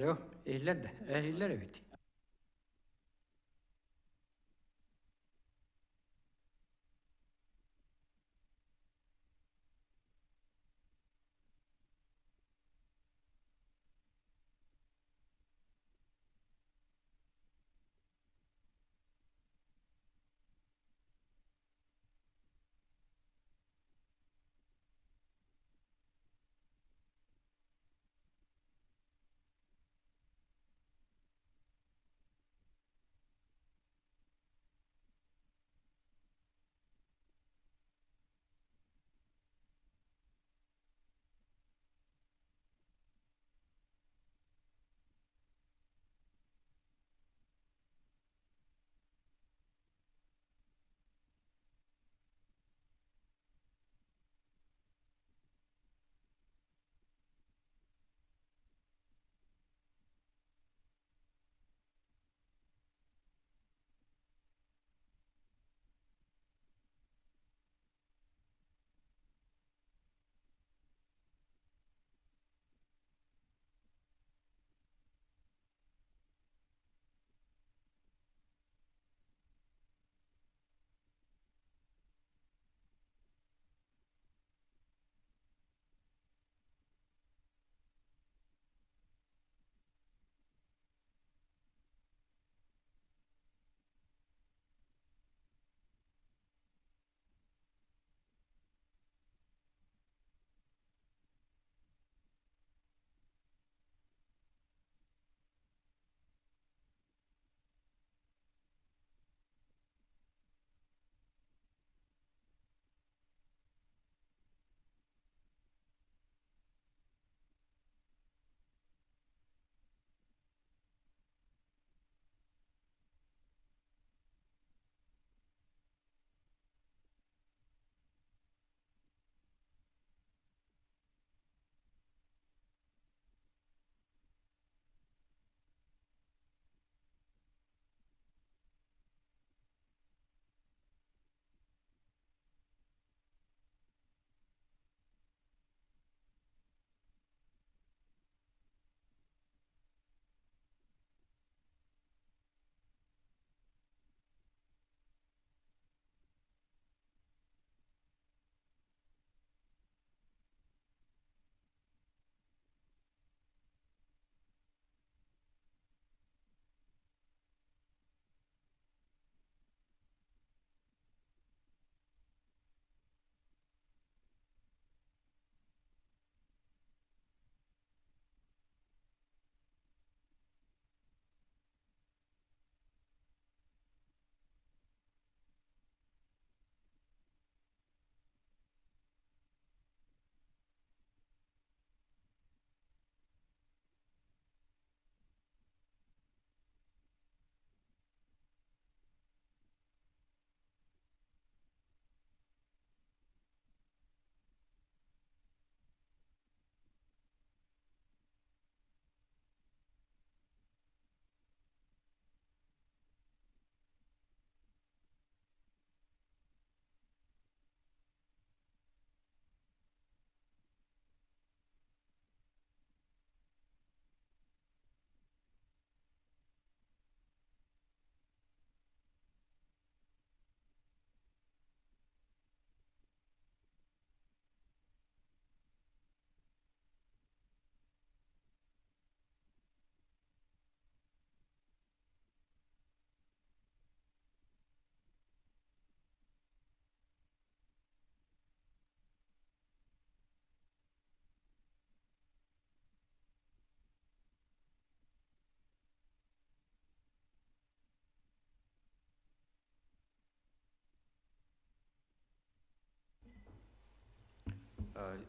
Алло, иһиллэр да? Иһиллэр эбит.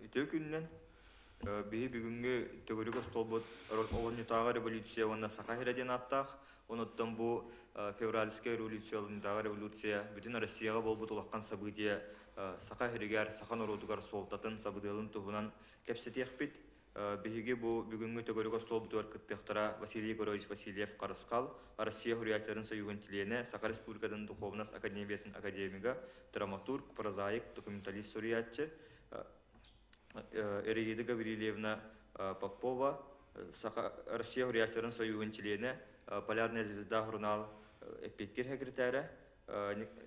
Үтүө күнүнэн! Биһи бүгүҥҥү төгүрүк остуолбут олунньутааҕы революция уонна Саха сирэ диэн ааттаах. Онуттан бу февральская революция, олунньутааҕы революция бүтүн Россияҕа буолбут улахан событие Саха сиригэр, саха норуотугар суолтатын, сабыдыалын туһунан кэпсэтиэхпит. Биһиги бу бүгүҥҥү төгүрүк остуолбутугар кыттыахтара Василий Егорович Васильев-Харысхал, Россия Суруйааччыларын союһун чилиэнэ, Саха Республикатын Духовнас Академиятын академига, драматург, прозаик, документалист суруйааччы, Эриида Гаврильевна Попова, Саха Россия Суруйааччыларын сойууһун чилиэнэ, Полярная звезда сурунаал эппиэттиир секретарэ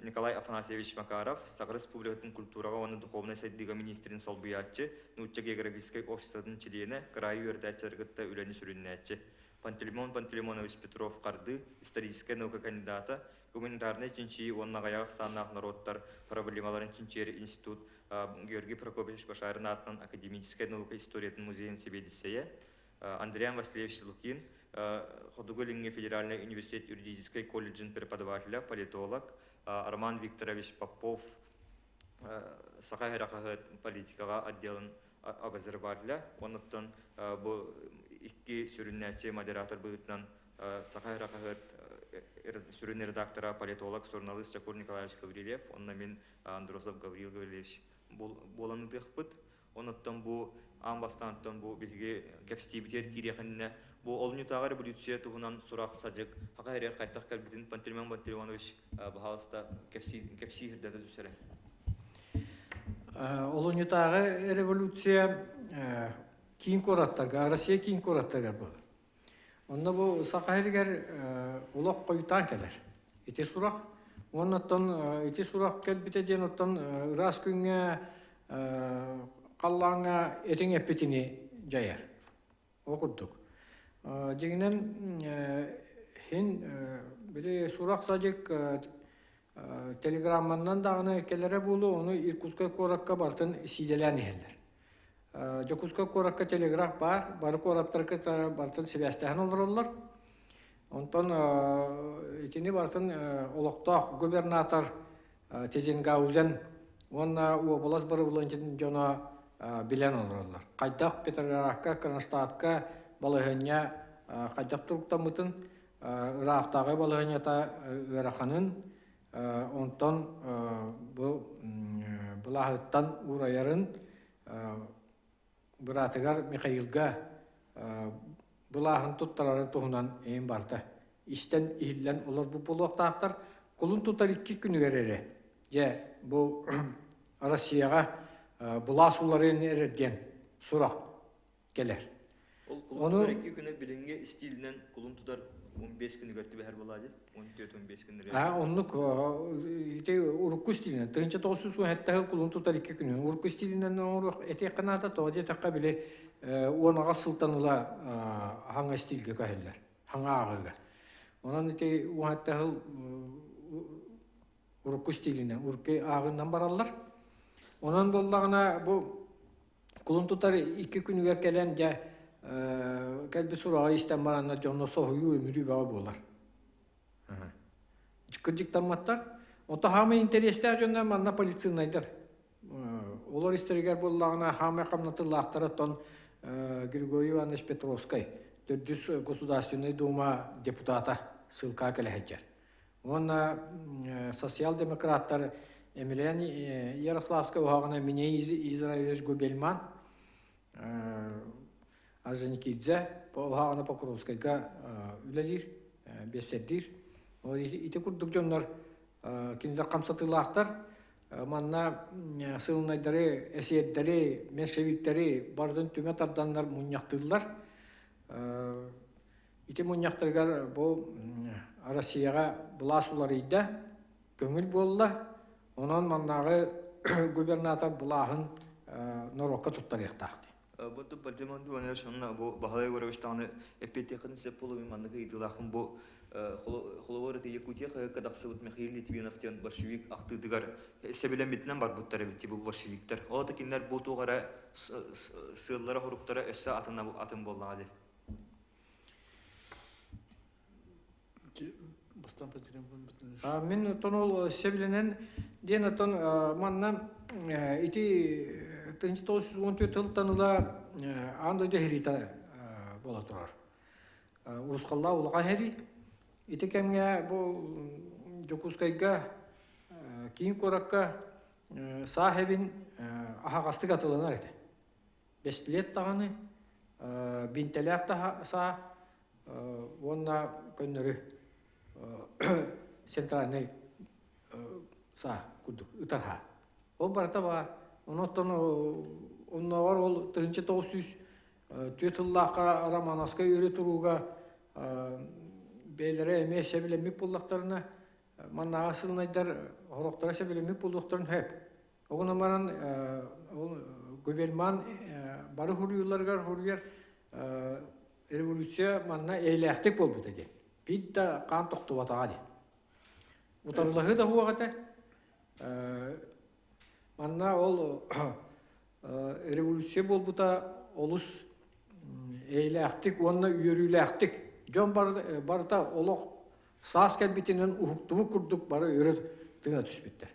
Николай Афанасьевич Макаров, Саха Республикатын культураҕа уонна духовнай сайдыыга министрин солбуйааччы, Нуучча географическай обществотын чилиэнэ, кыраайы үөрэтээччилэри кытта үлэни сүрүннээччи. Пантелеймон Пантелеймонович Петров-Хардыы, историческай наука кандидата, гуманитарнай чинчийии уонна аҕыйах ахсааннаах норуоттар проблемаларын чинчийэр институт Георгий Прокопьевич Башарин аатынан академическай наука историятын музейын сэбиэдиссэйэ, Андриан Васильевич Лукин, Хотугу Илиҥҥи федеральнай университет юридическай колледжын преподавателэ, политолог, Роман Викторович Попов, Саха сирэ хаһыат политикаҕа отделын обозревателэ, оннуттан бу икки сүрүннээччи модератор быһыытынан Саха сирэ хаһыат сүрүн редактора, политолог, суруналыыс Чакур Николаевич Гаврильев, онно мин Андросов Гаврил Гаврильевич буолан ыытыахпыт. Онуттан бу аан бастаантан бу биһиги кэпсэтиибитигэр киириэхиннэ бу олунньутааҕы революция туһунан сурах-садьык хака эрэр хайдах кэлбитин Пантелеймон Пантелеймонович баһаалыста кэпсии сырдата түсэрэ. Олунньутааҕы революция киин куораттарга, Россия киин куораттарыгар буолар. Онно бу Саха сиригэр олох хойутаан кэлэр. Ити сурах. Уонна оттон ити сурах кэлбитэ диэн оттон ыраас күҥҥэ халлааҥҥа этиҥ эппитини дьайар. Ол курдук. Дьиҥинэн иһин били сурах-садьык телеграмманан даҕаны кэлэрэ буолуо, ону Иркутскай куоракка барытын сиидэлээн иһэллэр. Дьокуускай куоракка телеграф баар, бары куораттарга барытын сибээстэһэн олороллор. Онтон итини барытын олохтоох губернатор Тизенгаузен уонна уобалас бырабылыанньатын дьоно билэн олороллор. Хайдах Петроградка, Кронштадтка балаһыанньа хайдах туруктаммытын, ыраахтааҕы балаһыанньата ыараханын, онтон бу былааһыттан уурайарын быраатыгар Михаилга былааһын туттарарын туһунан эйин барыта истэн иһиллэн олорбут буолуохтаахтар. Кулун тутар икки күнүгэр эрэ дьэ бу Россияҕа былаас уларыйан эрэр диэн сурах кэлэр. Ол кулун тутар икки күнэ билиҥҥи истиилинэн кулун тутар 15 күнүгэр түбэһэр буолаа 14-15 күннэр. Аа оннук ити урукку стилинэн 1917 сыл кулун тутар икки күнүн урукку стилинэн оҥоруох этиэххэ наада тоҕо диэтэххэ били 10 сылтан ыла хаҥа стилгэ көһөллөр хаҥа ааҕыыга. Онон ити 17 сыл урукку стилинэн урукку ааҕыынан бараллар. Онон буоллаҕына бу Кулун тутар икки күнүгэр кэлэн дьэ кэлбит сураҕы истэн бараннар дьонно соһуйуу өмүрүү бөҕө буолар. Кырдьыктамматтар. Онто хаамай интэриэстээх дьоннор манна полицейнайдар. Олор истэригэр буоллаҕына хаамай хамнатыллаахтара оттон Григорий Иванович Петровскай төрдүс Государственнай Дума депутата ссылка кэлэ сылдьар. Уонна социал-демократтар Емельян Ярославскай уһаҕына Миней Израилевич Губельман Орджоникидзе уһаҕына Покровскайга үлэлиир, биэссэрдиир. Ити курдук дьоннор кинилэр хамсатыылаахтар. Манна сыылынайдары, эсиэрдэри, меньшевиктэри барытын түмэ тарданнар мунньахтыыллар. Ити мунньахтарыгар бу Россияҕа былаас уларыйда, көҥүл буолла. Онон маннааҕы губернатор былааһын норуокка туттарыахтаах дии. Бу Владимир Иванович онно бу Баһылай Егорович даҕаны эппиэттиэххин сөп буолуо маннык ыйытыылаахпын бу холобур ити Якутия хаһыакка тахсыбыт Михаил Литвинов диэн большевик ахтыытыгар сэбилэммитинэн барбыттар эбит бу большевиктар. Ол кинилэр бу туох эрэ сыаллара-соруктара өссө атын атын буоллаҕа дии. Мин оттон ол сөбүлэнэн диэн оттон манна ити 1914 сылтан ыла аан дойду сэриитэ буола турар. Урусхаллаах улахан сэрии. Ити кэмҥэ бу Дьокуускайга киин куоракка саа сэбин аһаҕастык атыыланар этэ. Бэстилиэт даҕаны, биинтэлээх да саа уонна көннөрү центральнай саа курдук ытар саа. Ол барыта баар. Онон оннооҕор ол 1900 Түө тыллаахха Романовскай өрө турууга бэйэлэрэ эмиэ сэбилэммит буоллахтарына, маннааҕы сылынайдар сорохторо сэбилэммит буолуохтарын сөп. Ол гынан баран ол губерман бары хуруйууларыгар хуруйар революция манна эйэлээхтик буолбута диэн. Биир да хаан тохтубатаҕа диэн. Утарылаһыы да суох этэ. Манна ол революция буолбута олус эйэлээхтик уонна үөрүүлээхтик дьон барыта олох саас кэлбитинэн уһуктубут курдук бары өрө тыына түспүттэр.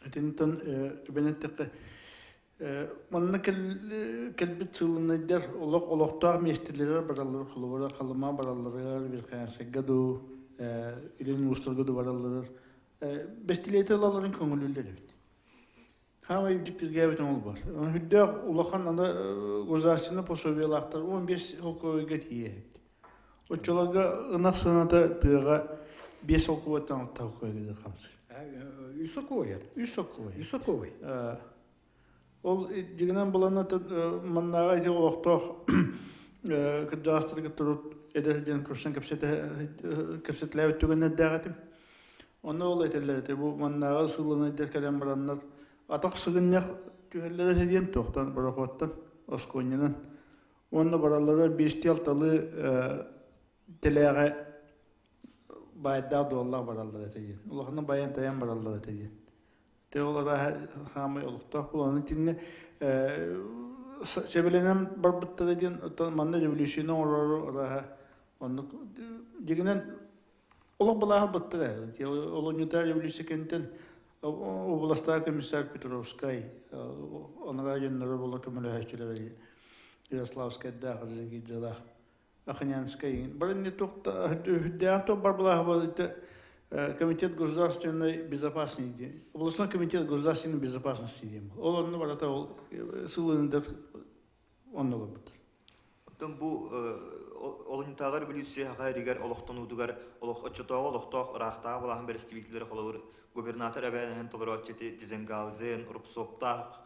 Итинтэн эбэн эттэххэ, манна кэлбит сыылынайдар олох олохтоох миэстэлэригэр бараллар, холобура Халыма баралларыгар, Верхоянскайга дуу, Илин улуустарга дуу баралларыгар бэстилиэти ылалларын көҥүлүүллэр эбит. Хаамай дьиктиргээбитим ол бар. Үрдээх улахан аны государственнай пособиелаахтар 15 солкуобайга тиийэ эбит. Оччолорго ынах сыаната тыаҕа 5 солкуобайтан 6 солкуобайга хамсыыр. Үс солкуобай. Үс солкуобай. Үс солкуобай. Ол дьигинэн булана маннааҕы ити олохтоох кырдьаҕастарга турут эдэр диэн көрсөн кэпсэтэлээбит түгэннэрдээх этим. Онно ол этэллэр этэ бу маннааҕы сыылынайдар кэлэн бараннар атах сыгынньах түһэллэр этэ диэн туохтан борохуоттан оскуонньанан уонна бараллара биэстии алталыы тэлээҕэ баайдаах дуоллаах бараллар этэ диэн улаханнык байан тайан бараллар этэ диэн Те ол арааһа хаамай олохтоох буолан итиннэ сэбилэнэн барбыттара диэн манна революцияны оҥорору арааһа оннук дьигинэн олох былааһы быттара олунньута революция кэнниттэн областаах комиссар Петровскай анараа дьонноро буола көмөлөһөөччүлэр Ярославскайдаах Жигидзалаах Ахынянскай бары не туох туох бар былааһы комитет государственной безопасности областной комитет государственной безопасности диэн ол онно барыта ол сылындар онно олорбуттар Оттон бу олунньутааҕы революция саха сиригэр олохтонуутугар олох оччотооҕу олохтоох ыраахтааҕы былааһын бэрэстэбиитэллэрэ холобур губернатор эбээнэһин толорооччу ити Тизенгаузен, Рубцовтаах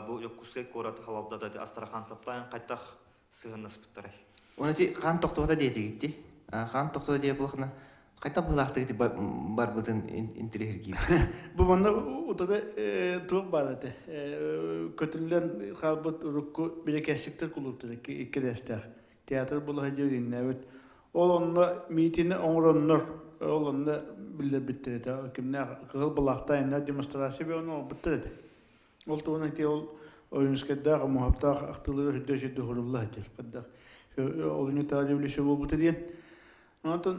бу Дьокуускай куорат халалтата Астрахан Саптаан хайтах сыһыаннаспыттарай? Оны ити хаан тохтубата диэтигит дии. Хаан тохтубата диэ булахына хайта быһыылаахтык ити барбытын интириэһиргиибит. Бу манна утары туох баар этэ көтүллэн хаалбыт урукку бирикээсчиктэр кулууптара иккилээстээх театр булаһа дьиэ Ол онно миитини оҥороннор ол онно биллэрбиттэр этэ кимнээх кыһыл былаахтаах иннэ демонстрация бөҕөнү оҥорбуттар этэ. Ол туһунан ити ол Ойуунускайдаах Омуһаптаах ахтыылара үрдэ үчүгэй уһурулла сылдьар. Хайдах Олунньутааҕы революция буолбута диэн. Онтон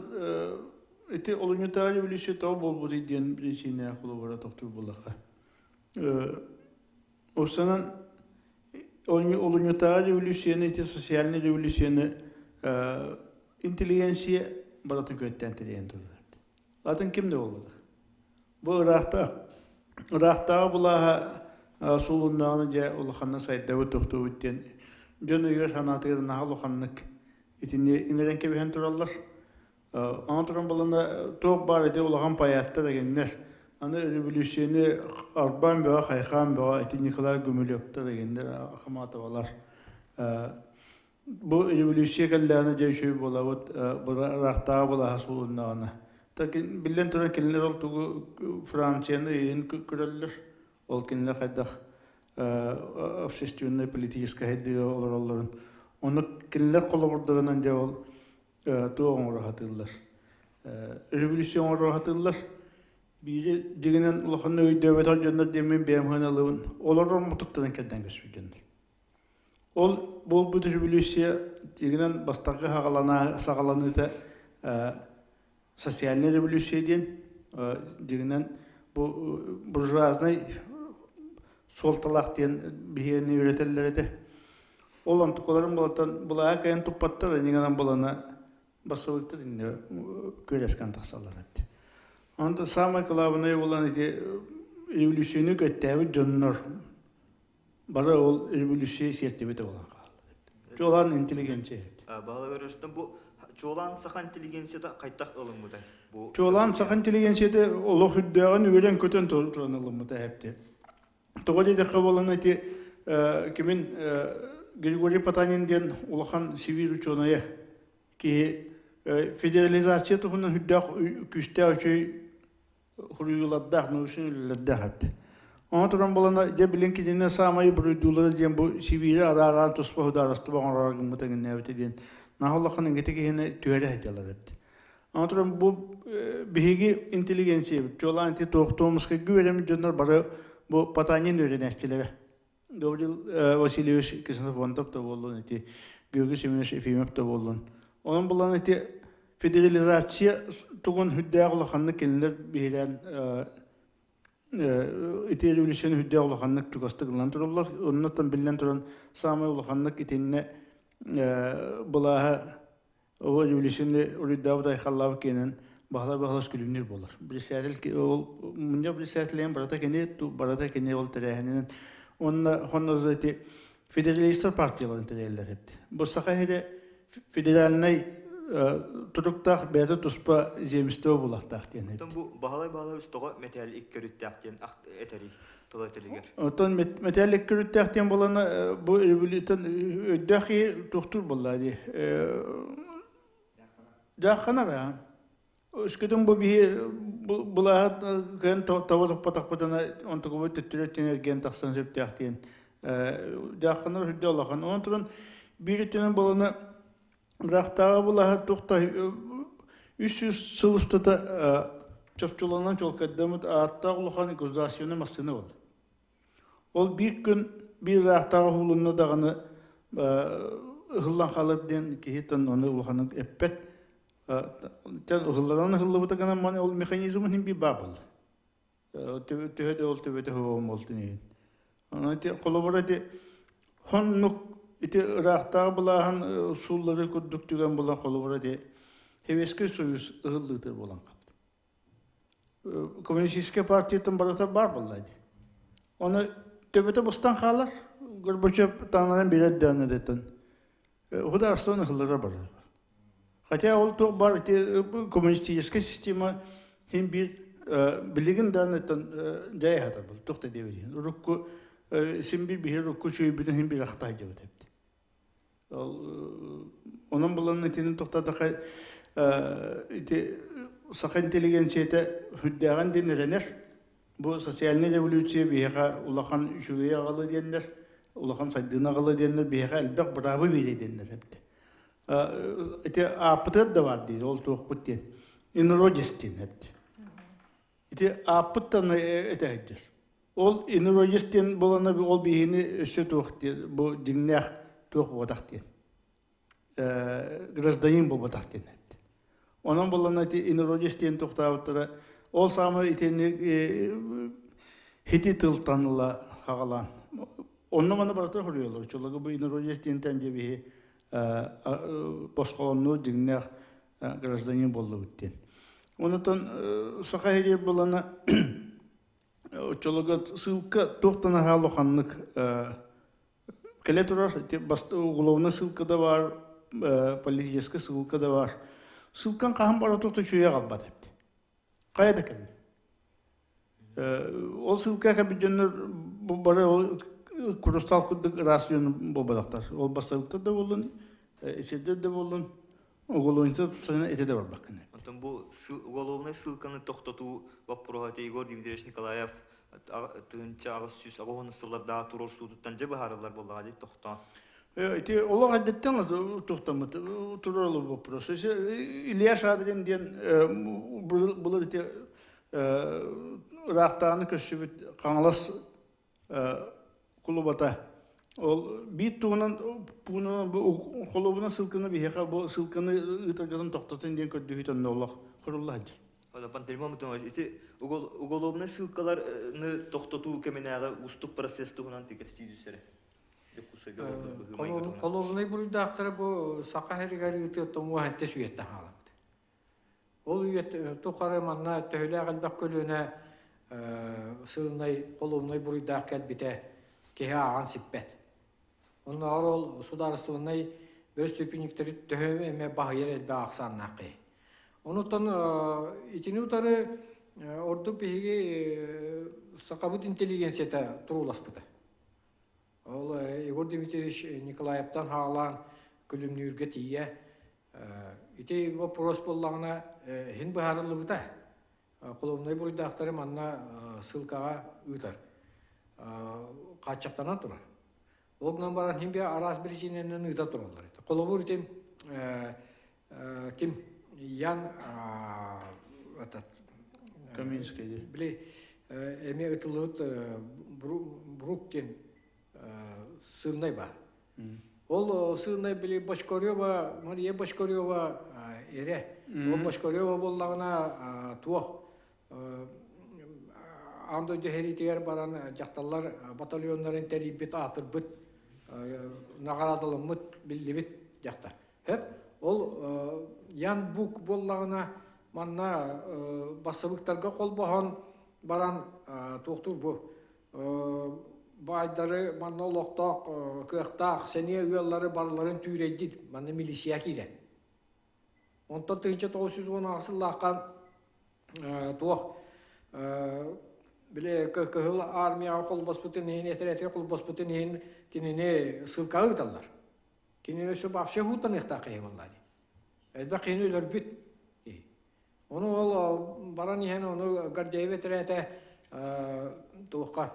ити Олунньутааҕы революция тоҕо буолбутуй диэн биричиинэ холобура тохтуур буоллахха. Уопсайынан Олунньутааҕы революцияны ити социальнай революцияны интеллигенция барытын күөттээн тэрийэн турар. Атын ким да буолбатах. Бу ыраахтаах ыраахтааҕы былааһа суулуннаҕына дьэ улаханнык сайдабыт тохтуубут диэн дьон өйүгэр-санаатыгар наһаа улаханнык итини иҥэрэн кэбиһэн тураллар. Аны туран балана туох баар ити улахан паяттар эгиннэр. Аны революцияны арбаан бөҕө, хайхаан бөҕө ити Николай Гумилевтар эгиннэр Ахматовалар Бу революция кэллэҕинэ дьэ үчүгэй буолабыт, ыраахтааҕы былааһа суулуннаҕына. Биллэн туран кинилэр ол тугу Францияны ыйын көрөллөр. Ол кинилэр хайдах общественнай политическай хайдыыга олороллорун. Ону кинилэр холобурдарынан дьэ ол туох оҥоро сатыыллар. Революция оҥоро сатыыллар. Биири дьиҥинэн улаханнык өйдөөбөтөх дьоннор диэммин бэйэм сыаналыыбын. Олорор мутуктарын кэрдэн көспүт дьоннор. Ол буолбут революция дьиҥинэн бастакы саҕаланыыта социальнай революция диэн дьиҥинэн бу буржуазнай суолталаах диэн биһиэни үөрэтэллэр этэ. Ол онтукаларын булаттан былааһы кыайан туппаттар иннинэн булана бассабыыктар иннэ күөрэскэн тахсаллар эбит. Онто самое главное буолан ити революцияны көттөөбүт дьоннор Бары ол революция сиэртибитэ буолан хаалла. Чуолаан интеллигенция. Баһылык бу чуолаан саха интеллигенцията хайтах ылыммытай? Бу Чуолаан саха интеллигенцията олох үрдээҕин үөрэн-көтөн туран ылыммыта эпти. Тоҕо диэтэххэ буолан ити кимин Григорий Потанин диэн улахан сибиир учуонайа киһи федерализация туһунан үрдээх күүстээх үчүгэй хуруйуулардаах, научнай үлэлэрдээх эбит. Ону туран булана, дьэ билин кинини саамай буруйдуулара диэн бу Сибиири араараан туспа судаарыстыба оҥорор гыммыта гиннээбитэ диэн наһаа улахан иҥити киһини түһэрэ сылдьаллар эбит. Ону туран бу биһиги интеллигенциябыт, чуолаан ити Туохтуомускайга үөрэммит дьоннор бары бу Потанин үөрэнээччилэрэ. Гаврил Васильевич Ксенофонтов да буоллун, ити Георгий Семенович Ефимов да буоллун. Онон булан ити федерализация тугун үрдээх улаханнык кинилэр биһирээн ити революцияны үрдээх улаханнык чугастык ылан тураллар. Оннуттан биллэн туран саамай улаханнык итиннэ былааһа Ол революционный уруйдаабыт айхаллаабыт киэнин баһылай баһылас күлүмнүүр буолар. Председатель ол мунньах председателин барыта кини барыта кини ол тэрээһининэн уонна хонно ити федералистар партияларын тэрийэллэр эбит. Бу Саха сирэ федеральнай туруктаах бэйэтэ туспа земство булахтаах диэн эбит. Бу Баһылай Баһылайбыс тоҕо мэтээл икки өрүттээх диэн этэрий тыл этэригэр? Оттон мэтээл икки өрүттээх диэн буолана бу революциятын өйдөөх киһи туохтуур буоллаа дии. Дьаахханар аа. Өскөтүн бу биһи былааһы кыайан таба туппатахпытына онтукубут төттөрү өттүн эргийэн тахсан сөптөөх диэн дьаахханар үрдэ улахан. Онон туран биир өттүнэн буолана Ыраахтааҕы былааһа туох да 300 сыл устата чопчуланан чуолкайдаммыт ааттаах улахан государственнай массыына буолла. Ол биир күн биир ыраахтааҕы уһуулунна даҕаны ыһыллан хаалар диэн киһи ону улаханнык эппэт. Ыһылларан ыһыллыбыта гынан ол механизмын иһин биир баар буолла. Төһө да ол төбөтө суоҕум буолтун иһин. Онон ити холобура ити хоннук ити ыраахтааҕы былааһын сууллары курдук түгэн буолан холобура ити Советский Союз ыһыллыыта буолан хаалбыт. Коммунистическай партиятын барыта баар буолла ди. Оны төбөтө быстан хаалар, Горбачев таҥнаран билэр даҕаны дэтэн. Государствоны ыһыллара барар. Хотя ол туох баар ити коммунистическай система хин биир билигин даҕаныттан дьайа сатар был туох да диэбит урукку син биир биһи урукку үчүгэйбитин хин биир ахта сылдьыбыт эбит. Онон булан итини тухтадаха ити саха интеллигенцията үрдээҕин диэн эрэнэр. Бу социальнай революция биһиэхэ улахан үчүгэйи аҕала диэннэр, улахан сайдыыны аҕала диэннэр биһиэхэ элбэх быраабы биэрэ диэннэр эбит. Ити ааппытыгар да баар диир, ол туохпут диэн. Инородец диэн эбит. Ити ааппыттан этэһдир. Ол инородец диэн буолана ол биһини өссө туох диэн, бу дьиҥнээх туох буолбатах диэн. Гражданин буолбатах диэн эбит. Онон буоллана ити инородец диэн туохтаабыттара ол саамай итини хити тылтан ыла хаҕалаан. Онно маны барыта хоруйалар. Чулага бу инородец диэнтэн дьэ биһи босхолоннуур дьиҥнээх гражданин буоллубут диэн. Онотон саха сиригэр буолана оччолорго ссылка туохтан аһаа улаханнык кэлэ турар уголовнай ссылка да баар, политическай ссылка да баар. Ссылкаҥ хаһан бара туохта үчүгэй аҕалбат эбит. Хайа да кэмҥэ. Ол ссылка кэлбит дьоннор бу бары ол курустаал курдук ыраас дьон буолбатахтар. Ол бассабыктар да буоллун, исирдэр да буоллун, уголовница тустарынан этэ да барбаккын. Онтон бу уголовнай ссылканы тохтотуу боппуруоһа Егор Дмитриевич Николаев 1880 сыллардаах туруорсуутуттан дьэ быһаарыллар буоллаҕа дии тохтоон. Ити олох эрдэттэн туохтаммыт турар вопрос. Илья Шадрин диэн былыр ити ыраахтааҕыны көрсүбүт Хаҥалас кулубата ол биир туһунан пуунунан бу холуобунан ссылканы биһиэхэ бу ссылканы ыытаргытын тохтотун диэн көрдөһүү тонно олох хорулла сылдьар. Пантелеймон Антонович, ити уголовнай ссылкаларны тохтотуу кэминээҕи уустук процесс туһунан тикэстии түсэрэ. Холуобунай буруйдаахтары бу Саха сиригэр ыытыы томуоһанта сүөттэн хаалабыт. Ол үйэ тухары манна төһөлөөх элбэх көлүөнэ сыылынай холуобунай буруйдаах кэлбитэ киһи ааҕан сиппэт. Оннооҕор ол судаарыстыбаннай бөрөстүүпүнньүктэри төһө эмэ баһыйар элбэх ахсааннаах киһи. Онуттан итини утары ордук биһиги сахабыт интеллигенцията турууласпыта. Ол Егор Дмитриевич Николаевтан хаалаан Күлүмнүүргэ тиийэ ити вопрос буоллаҕына иһин быһаарыллыбыта. Холуобунай буруйдаахтары манна ссылкаҕа ыытар. Хааччахтанан турар. Ол гынан баран иһин араас биричиинэнэн ыыта тураллар. Холобур ити ким Ян этот Каминский били эмиэ ытыллыбыт Брук диэн сыылынай баар. Ол сыылынай били Бочкарева, Мария Бочкарева эрэ. Ол Бочкарева буоллаҕына туох аан дойду сэриитигэр баран дьахталлар батальоннарын тэрийбит, аатырбыт, наҕараадаламмыт, биллибит дьахтар. Сөп. Ол Ян Бук буоллаҕына манна бассабыктарга холбоһон баран туохтуур бу баайдары манна олохтоох кыахтаах сэниэ ыаллары барыларын түүрэйдит манна милиция киирэн. Онтон 1918 сыллаахха туох били Кыһыл армияҕа холбоспутун иһин, этэрээти холбоспутун иһин кинини ссылкаҕа ыыталлар. Кинини өссө вообще уһуутаныахтаах киһи буолла дии. Элбэх киһини өлөрбүт киһи. Ону ол баран иһэн ону Гордеев этэрээтэ туохха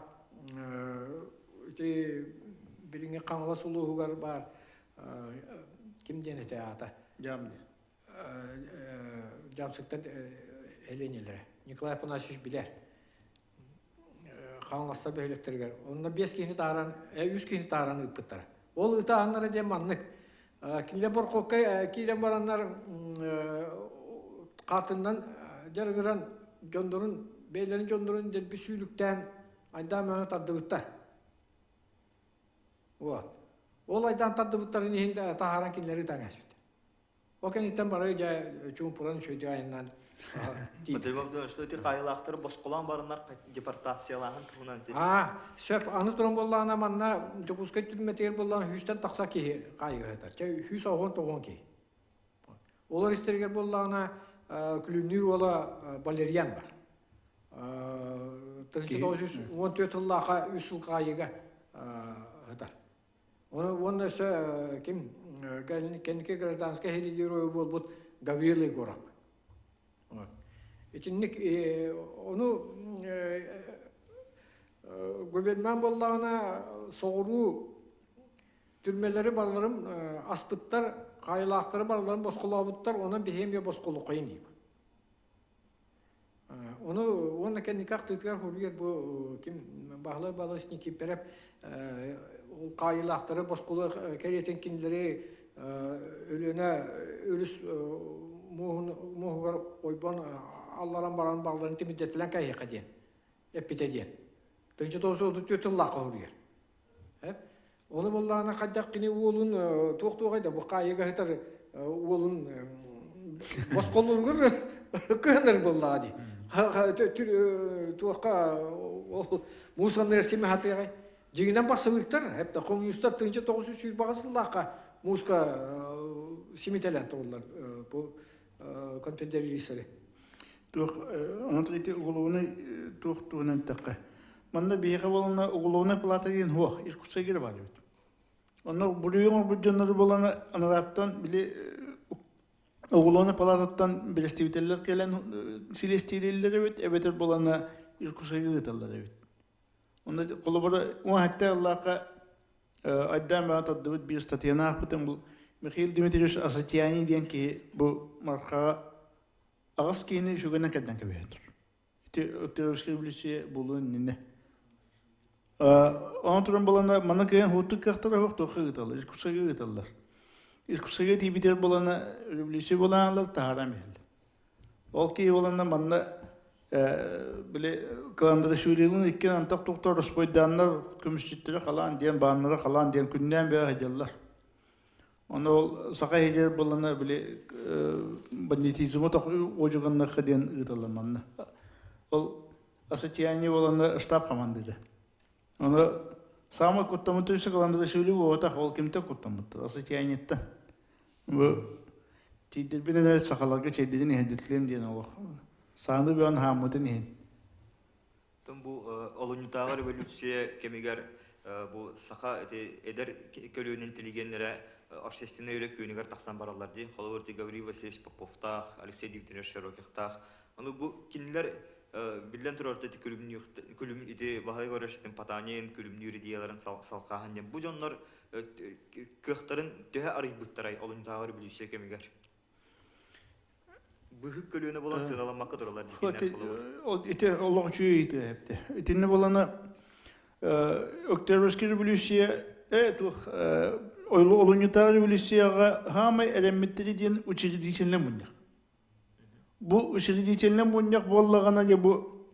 ити билиҥҥи Хаҥалас улууһугар баар ким диэн этэ аата? Дьаамды. Дьаамсыктар Эленилэрэ. Николай Афанасьевич билэр. Хаҥаластар бөһүөлэктэригэр. Онно биэс киһини тааран, үс киһини тааран ыыппыттара. Ол ыытааһыннара диэн маннык. Кинилэр борхуокка киирэн бараннар хаатыннан дьарыгыран дьоннорун, бэйэлэрин дьоннорун дэлби сүүлүктээн айдаан мээнэ тардыбыттар. Вот. Ол айдаан тардыбыттарын иһин таһааран кинилэри ытан кээспит. Ол кэнниттэн бары дьэ чуумпуран үчүгэйдик айаннаан Батыйбабда, что эти хаайылаахтары босхолоон бараннар депортациялааһын туһунан Аа, сөп. Аны туран буоллаҕына манна Дьокуускай түрмэтигэр буоллаҕына 100-тэн тахса киһи хаайыга сытар. Чэ, 199 киһи. Олор истэригэр буоллаҕына Күлүмнүүр уола Валерьян бар. 1914 сыллаахха үс сыл хаайыыга сытар. Уонна өссө ким кэнники гражданскай сэрии геройа буолбут Гаврил Егоров. Итинник ону губернан буоллаҕына соҕуруу түрмэлэри барыларын аспыттар, хаайылаахтары барыларын босхолообуттар, онон биһиги эмиэ босхолуоххайын диир. Ону уонна кэнники ахтыытыгар хоруйар бу ким Баһылай Балыс Никииппэрэп ол хаайыылаахтары босхолуох кэриэтин кинилэри Өлүөнэ өрүс мууһугар ойбон алларан баран барыларын тимирдэтилэн кээһиэххэ диэн эппитэ диэн. 1934 сыллаахха хоруйар. Ону буоллаҕына хайдах кини уолун туох-туоҕай да бу хаайыыга сытар уолун босхолууругар кыһанар буоллаҕа дии. Туохха ол муус анныгар симэ сатыаҕай. Дьиҥинэн бассабыыктар, эптэ хомуньуустар 1928 сыллаахха мууска симитэлээн тураллар бу конфедералистары. Туох онон ити уголовнай туох туһунан эттэххэ манна биһиэхэ буолана уголовнай палата диэн суох Иркутскайга баар эбит. Онно буруйу оҥорбут дьоннору буолана анарааттан били уголовнай палататтан бэрэстэбиитэллэр кэлэн силиэстиилииллэр эбит эбэтэр буолана Иркутскайга ыыталлар эбит. Онно холобура уон ыллаахха айдаан баҕа тардыбыт биир статьяны аахпытым бу Михаил Дмитриевич Асатиани диэн киһи бу Мархаҕа аҕыс киһини үчүгэнэн кэрдэн кэбиһэн турар. Ити Октябрьскай революция буолуон иннинэ. Онон туран балана манна кыайан хуттук кыахтара суох туохха ыыталлар, Иркутскайга ыыталлар. Иркутскайга тиийбитигэр балана революция буолаалар таһааран биһэллэр. Ол киһи буоланна манна били Каландрашвилилын иккиэн антах тухтар роспойдааннар көмүсчүттэрэ халаан диэн бааннара халаан диэн күннээн бэйэ сылдьаллар. Ону ол саха иһигэр буоллана били бандитизмы уодьуганныахха диэн ыыталлар манна. Ол Асатиани буолана штаб командира. Ону саамай куттаммыт өссө Каландрашвили буолбатах, ол кимтэн куттаммыттар? Асатианиттан. Бу тиийдэрбин эрэ сахаларга чэйдэрин иһэрдэтилиэм диэн олох сааны бөҕөн хааммытын иһин. Бу олунньутааҕы революция кэмигэр Бу саха ити эдэр көлүөнэ интеллигеннэрэ общественнай үлэ күөнүгэр тахсан бараллар дии. Холобур, Гаврил Васильевич Поповтаах, Алексей Дмитриевич Широкихтаах. Ону бу кинилэр биллэн турар ити күлүмнүүр күлүм ити баһылай Горошитин Потанин күлүмнүүр идеяларын салҕааһын диэн бу дьоннор кыахтарын төһө арыйбыттарай олунньутааҕы революция кэмигэр? Быһык көлүөнэ буолан сыаналаммакка тураллар дьиккиннэр холобур. Ити олох үчүгэй ыйытыы эпти. Итиннэ буолана Октябрьскай революция туох олунньутааҕы революцияҕа хаамай эрэммиттери диэн учредительнай мунньах. Бу учредительнай мунньах буоллаҕына дьэ бу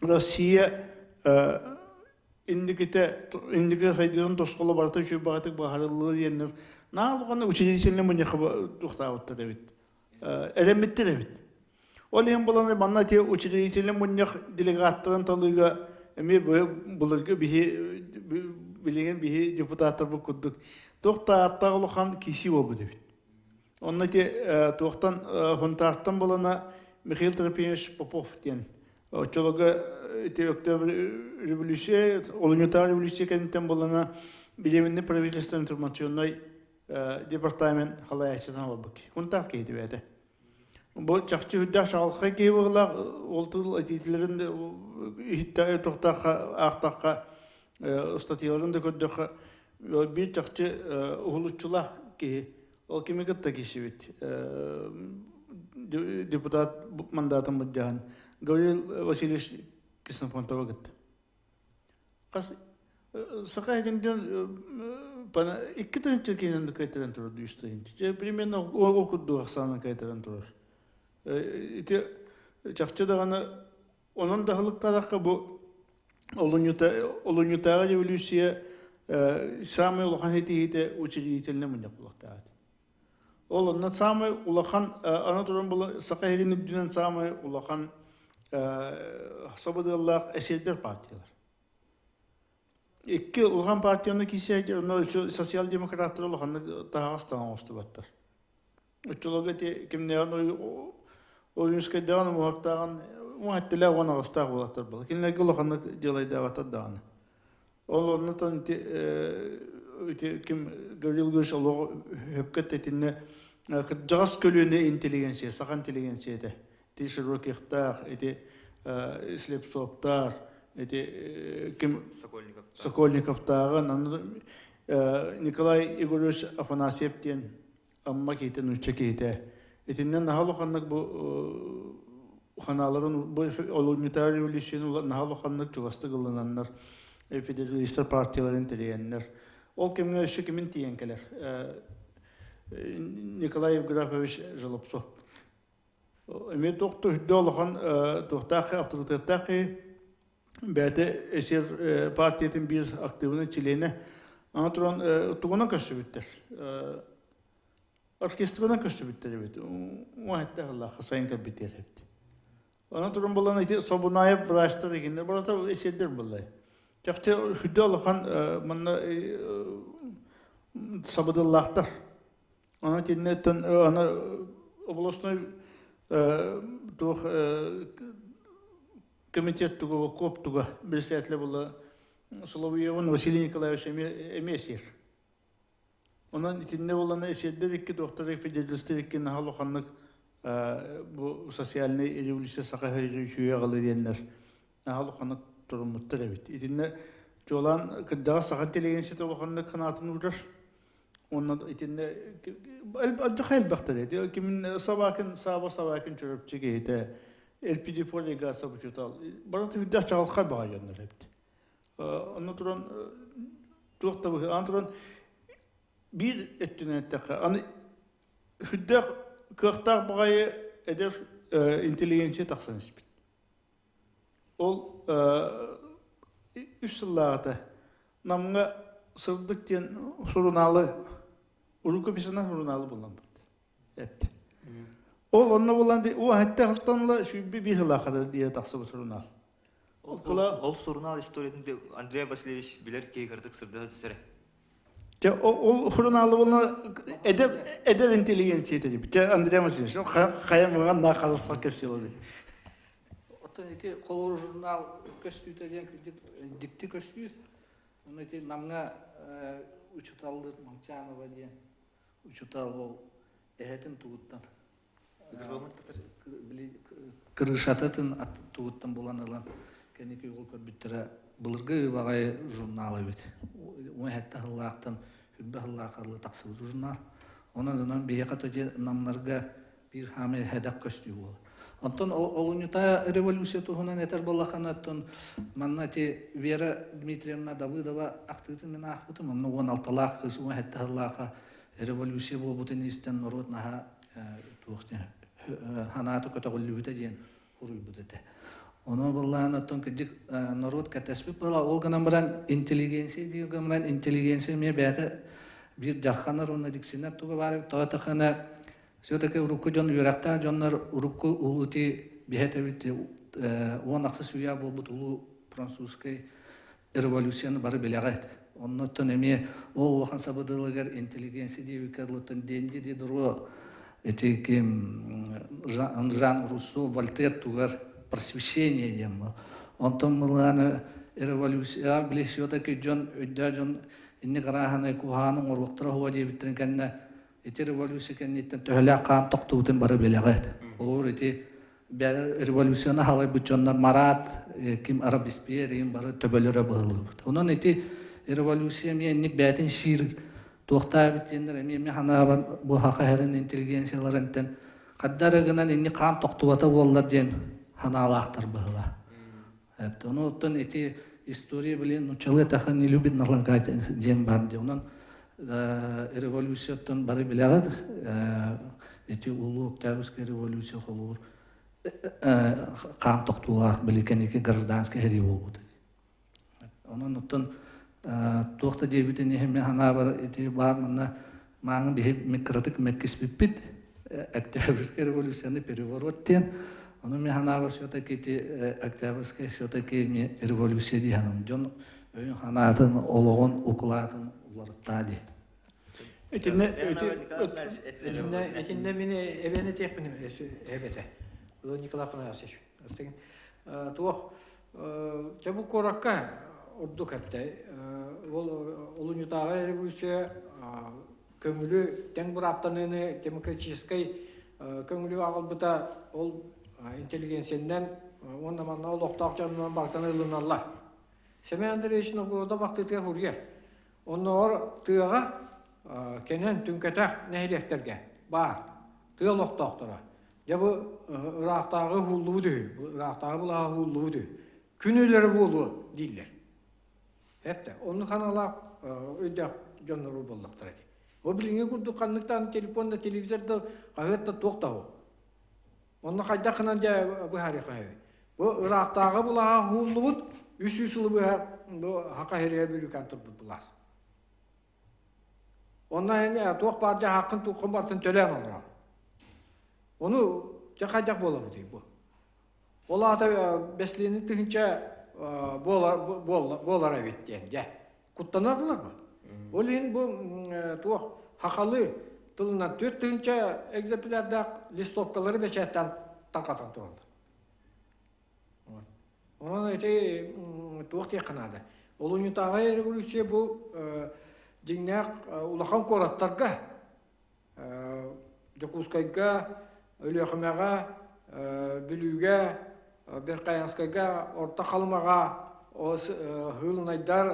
Россия инникитэ инники сайдыытын тосхоло барыта үчүгэй баҕатык быһаарыллыа диэннэр наалҕаны учредительнай мунньахха туохтаабыттар эбит эрэммиттэр эбит. Ол иһин булан манна ити учредительнай мунньах делегаттарын талыыга эмиэ былыргы биһи билигин биһи депутаттарбыт курдук туох да ааттаах улахан киси буолбут эбит. Онно ити туохтан Хунтаартан булана Михаил Трофимович Попов диэн оччолорго ити Октябрь революция, олунньутааҕы революция кэнниттэн булана Билиэминнэй правительство информационнай департамент халайааччытынан олорбут киһи. Хунтаах киһи бэйэтэ. Бу чахчы үрдээх чаҕылхай киһи быһыылаах, ол тыл этиитилэрин иһиттэҕэ туохтаахха аахтахха ыстатыйаларын да көрдөххө биир чахчы уһулуччулаах киһи. Ол кими кытта киирсибит? Депутат мандатын былдьаһан Гаврил Васильевич Ксенофонтова кытта. Хас саха иһитин 2000 киһинэн кайтаран турар 3 тыһыынча. Примерно ол курдук ахсаанын кайтаран турар. Ити чахчы даҕаны онон да аһылыктаатахха бу олунньутааҕы революция самый улахан этиһиитэ учредительнай мунньах буолуохтаах. Ол онно самый улахан аны туран була Саха сирин үрдүнэн самый улахан сабыдыаллаах эсердэр партиялар. Икки улахан партияны киирсэ социал-демократтар улаханнык таһаҕас таҥа оҥостубаттар. Оччолорго ити кимнээҕин Ойуунскайдааҕын умуһахтааҕын уон сэттэлээх 18-таах буолаттар буолла. Кинилэргэ улаханнык дьыалайдаабаттар даҕаны. Ол оннуттан ити ити ким Гаврил Григорьевич олоҕу сөпкө итиннэ кырдьаҕас көлүөнэ интеллигенция, саха интеллигенцията. Ити Широкихтаах, ити Слепцовтаах, ити ким Сокольниковтааҕын, Николай Егорович Афанасьев диэн Амма киһитэ, нуучча киһитэ. Итиннэ наһаа улаханнык бу ханааларын бу олунньутааҕы революцияны наһаа улаханнык чугастык ылынаннар федералистар партияларын тэрийэннэр. Ол кэмҥэ өссө кимин тиийэн кэлэр? Николай Евграфович Желобцов. Эмиэ туох да үрдэ улахан туохтаах авторитеттаах киһи бэйэтэ эсер партиятын биир актыыбынай чилиэнэ. Аны туран тугунан көрсүбүттэр? Оркестрынан көрсүбүттэр эбит. Уон сыллаахха сайын кэлбиттэр эбит. Онон туран булан ити Собунаев врачтар игиннэр барата эсердер буллай. Чахчы үрдэ улахан манна сабыдыллаахтар. Аны итиннэттэн аны областной туох комитет туга коп туга председателя была Соловьевын Василий Николаевич эмиэ сир. Онон итиннэ буолана эсиэрдэр икки туохтар федералистар икки наһаа улаханнык бу социальный революция саха үчүгэй аҕалы диэннэр наһаа улаханнык туруммуттар эбит. Итиннэ чуолаан кырдьаҕас саха интеллигенцията улаханнык санаатын уурар. Онно итиннэ алдьархай элбэхтэр ити. Кимин Собакин, Сааба Собакин Чурапчы киһитэ, ЛПД делегация учуутал. Барыта үрдээх чаҕылхай баҕайы дьоннор эбит. Онно туран туох да быһыы, аны туран биир өттүнэн эттэххэ, аны үрдээх кыахтаах баҕайы эдэр интеллигенция тахсан испит. Ол үс сыллааҕыта Намҥа Сырдык диэн сурунаалы, рукописынан сурунаалы булламмыт. Эпти. Ол онно булан о хэтте хастан сүүрбэ биир сылаахата диye тахсыбыт сурунаал. Ол сурунаал историятын Андрей Васильевич билэр киһи кырдык сырдыга түсэрэ. Те ол сурунаалы булна эдэр эдэр интеллигенция дебит. Те Андрей Васильевич хайа мыган на казахстан кепсилоби. Оттон ити холобур журнал көстүүтэ диэн дикти көстүү. Оны ити Намҥа учуталлыр Молчанова диэн учутал ол эһэтин тугуттан крышататын тугуттан булан ылан кэнники ол көрбүттэрэ былыргы ыбаҕай журнал эбит. Уон сэттэ сыллаахтан үрбэ сыллаах арылы тахсыбыт журнал. Онон онон биһиэхэ тоти намнарга биир хаамай хэдэх көстүү буолар. Онтон олунньута революция туһунан этэр буоллаххына, оттон манна ити Вера Дмитриевна Давыдова ахтыытын мин аахпытым. Онно 16-лаах кыыс 17 сыллааха революция буолбутун истэн норуот наһаа туох диэн ханаата көтөҕүллүбүтэ диэн хуруйбут этэ. Ону быллаан оттон кырдьык норуот кэтэспит буола ол гынан баран интеллигенция диир гынан баран интеллигенция эмиэ бэйэтэ биир дьарханар уонна диксинэр туга баар тоҕо тахана все-таки урукку дьон үөрэхтээх дьоннор урукку улуу ти биһэтэбит 16 үйэ буолбут улуу французскай революцияны бары билэҕит. Оннуттан эмиэ ол улахан сабыдыалыгар интеллигенция диэбиккэ дылыттан Денди Дидро ити ким Жан Руссо Вольтер тугар просвещение диэн был. Онтон мылааны революция били все-таки дьон өйдөөх дьон инник арааһынай куһааны оҥоруохтара хуа диэбиттэрин кэннэ ити революция кэнниттэн төһөлөөх хаан тохтубутун бары билэҕит. Олор ити революцияны халайбыт дьоннор Марат, ким Робеспьер им бары төбөлөрө быһыллыбыт. Онон ити революция эмиэ инник бээтин сиир туохтаабыт диэннэр эмиэ эмиэ ханаабар бу хаха хэрин интеллигенцияларынтан хаддара гынан инник хаан тохтубата буоллар диэн ханаалаахтар быһыла. Ону оттон ити история блин нуччалыы тахан не любит налагать диэн бар ди. Онон революцияттан бары билэҕит ити улуу Октябрьская революция холуур хаан тохтуулаах били кэнники гражданскай сэрии буолбут. Онон оттон туох да диэбитин иһин мин санаабар ити баар манна мааҥы биһи кыратык мэккиспиппит Октябрьская революцияны переворот диэн ону мин санаабар все-таки ити Октябрьская все-таки революция дии саныым дьон өйүн санаатын олоҕун укулаатын уларыттаа дии. Итиннэ Итиннэ мин эбэн этиэхпин эбэтэ. Николай Афанасьевич. Туох Дьэ бу куоракка ордук эптэ. Ол олунньутааҕы революция көҥүлү тэҥ бырааптаныыны демократическай көҥүлү аҕалбыта ол интеллигенциянан уонна манна олохтоох дьонунан барытын ылыналлар. Семен Андреевич Новгородов ахтыытыгар суруйар. Оннооҕор тыаҕа кэнэн түҥкэтэх нэһилиэктэргэ баар тыа олохтоохторо. Дьэ бу ыраахтааҕы уһууллубут үһү, ыраахтааҕы былааһа уһууллубут үһү. Күн өлөрө буолуо дииллэр. Эптэ, оннук ханалаах өйдөөх дьоннору буоллахтара дии. Ол билиҥҥи курдук ханнык даҕаны телефон да, телевизор да, хаһыат да туох да суох. Онно хайдах гынан дьэ быһаарыахха сөбүй? Бу ыраахтааҕы былааһа уһууллубут, 300 сылы быһа бу Хака сиригэр бүрүүкээн турбут былаас. Онно эн туох баар дьаһааххын туоххун барытын төлөөн олороҕун. Ону дьэ хайдах буолабытый бу? Ол аата бэслиэнин тыһыынча буолар, буолар эбит диэн дьэ. Куттанардылар бу. Ол иһин бу туох хахалы тылынан 4000 экземплярдаах листовкалары бэчээттээн тарҕатан тураллар. Онон ити туох диэххэ наада. Олунньутааҕы революция бу дьиҥнээх улахан куораттарга Дьокуускайга, Өлүөхүмэҕэ, Бүлүүгэ, Верхоянскайга, Орто Халымаҕа һыылынайдар,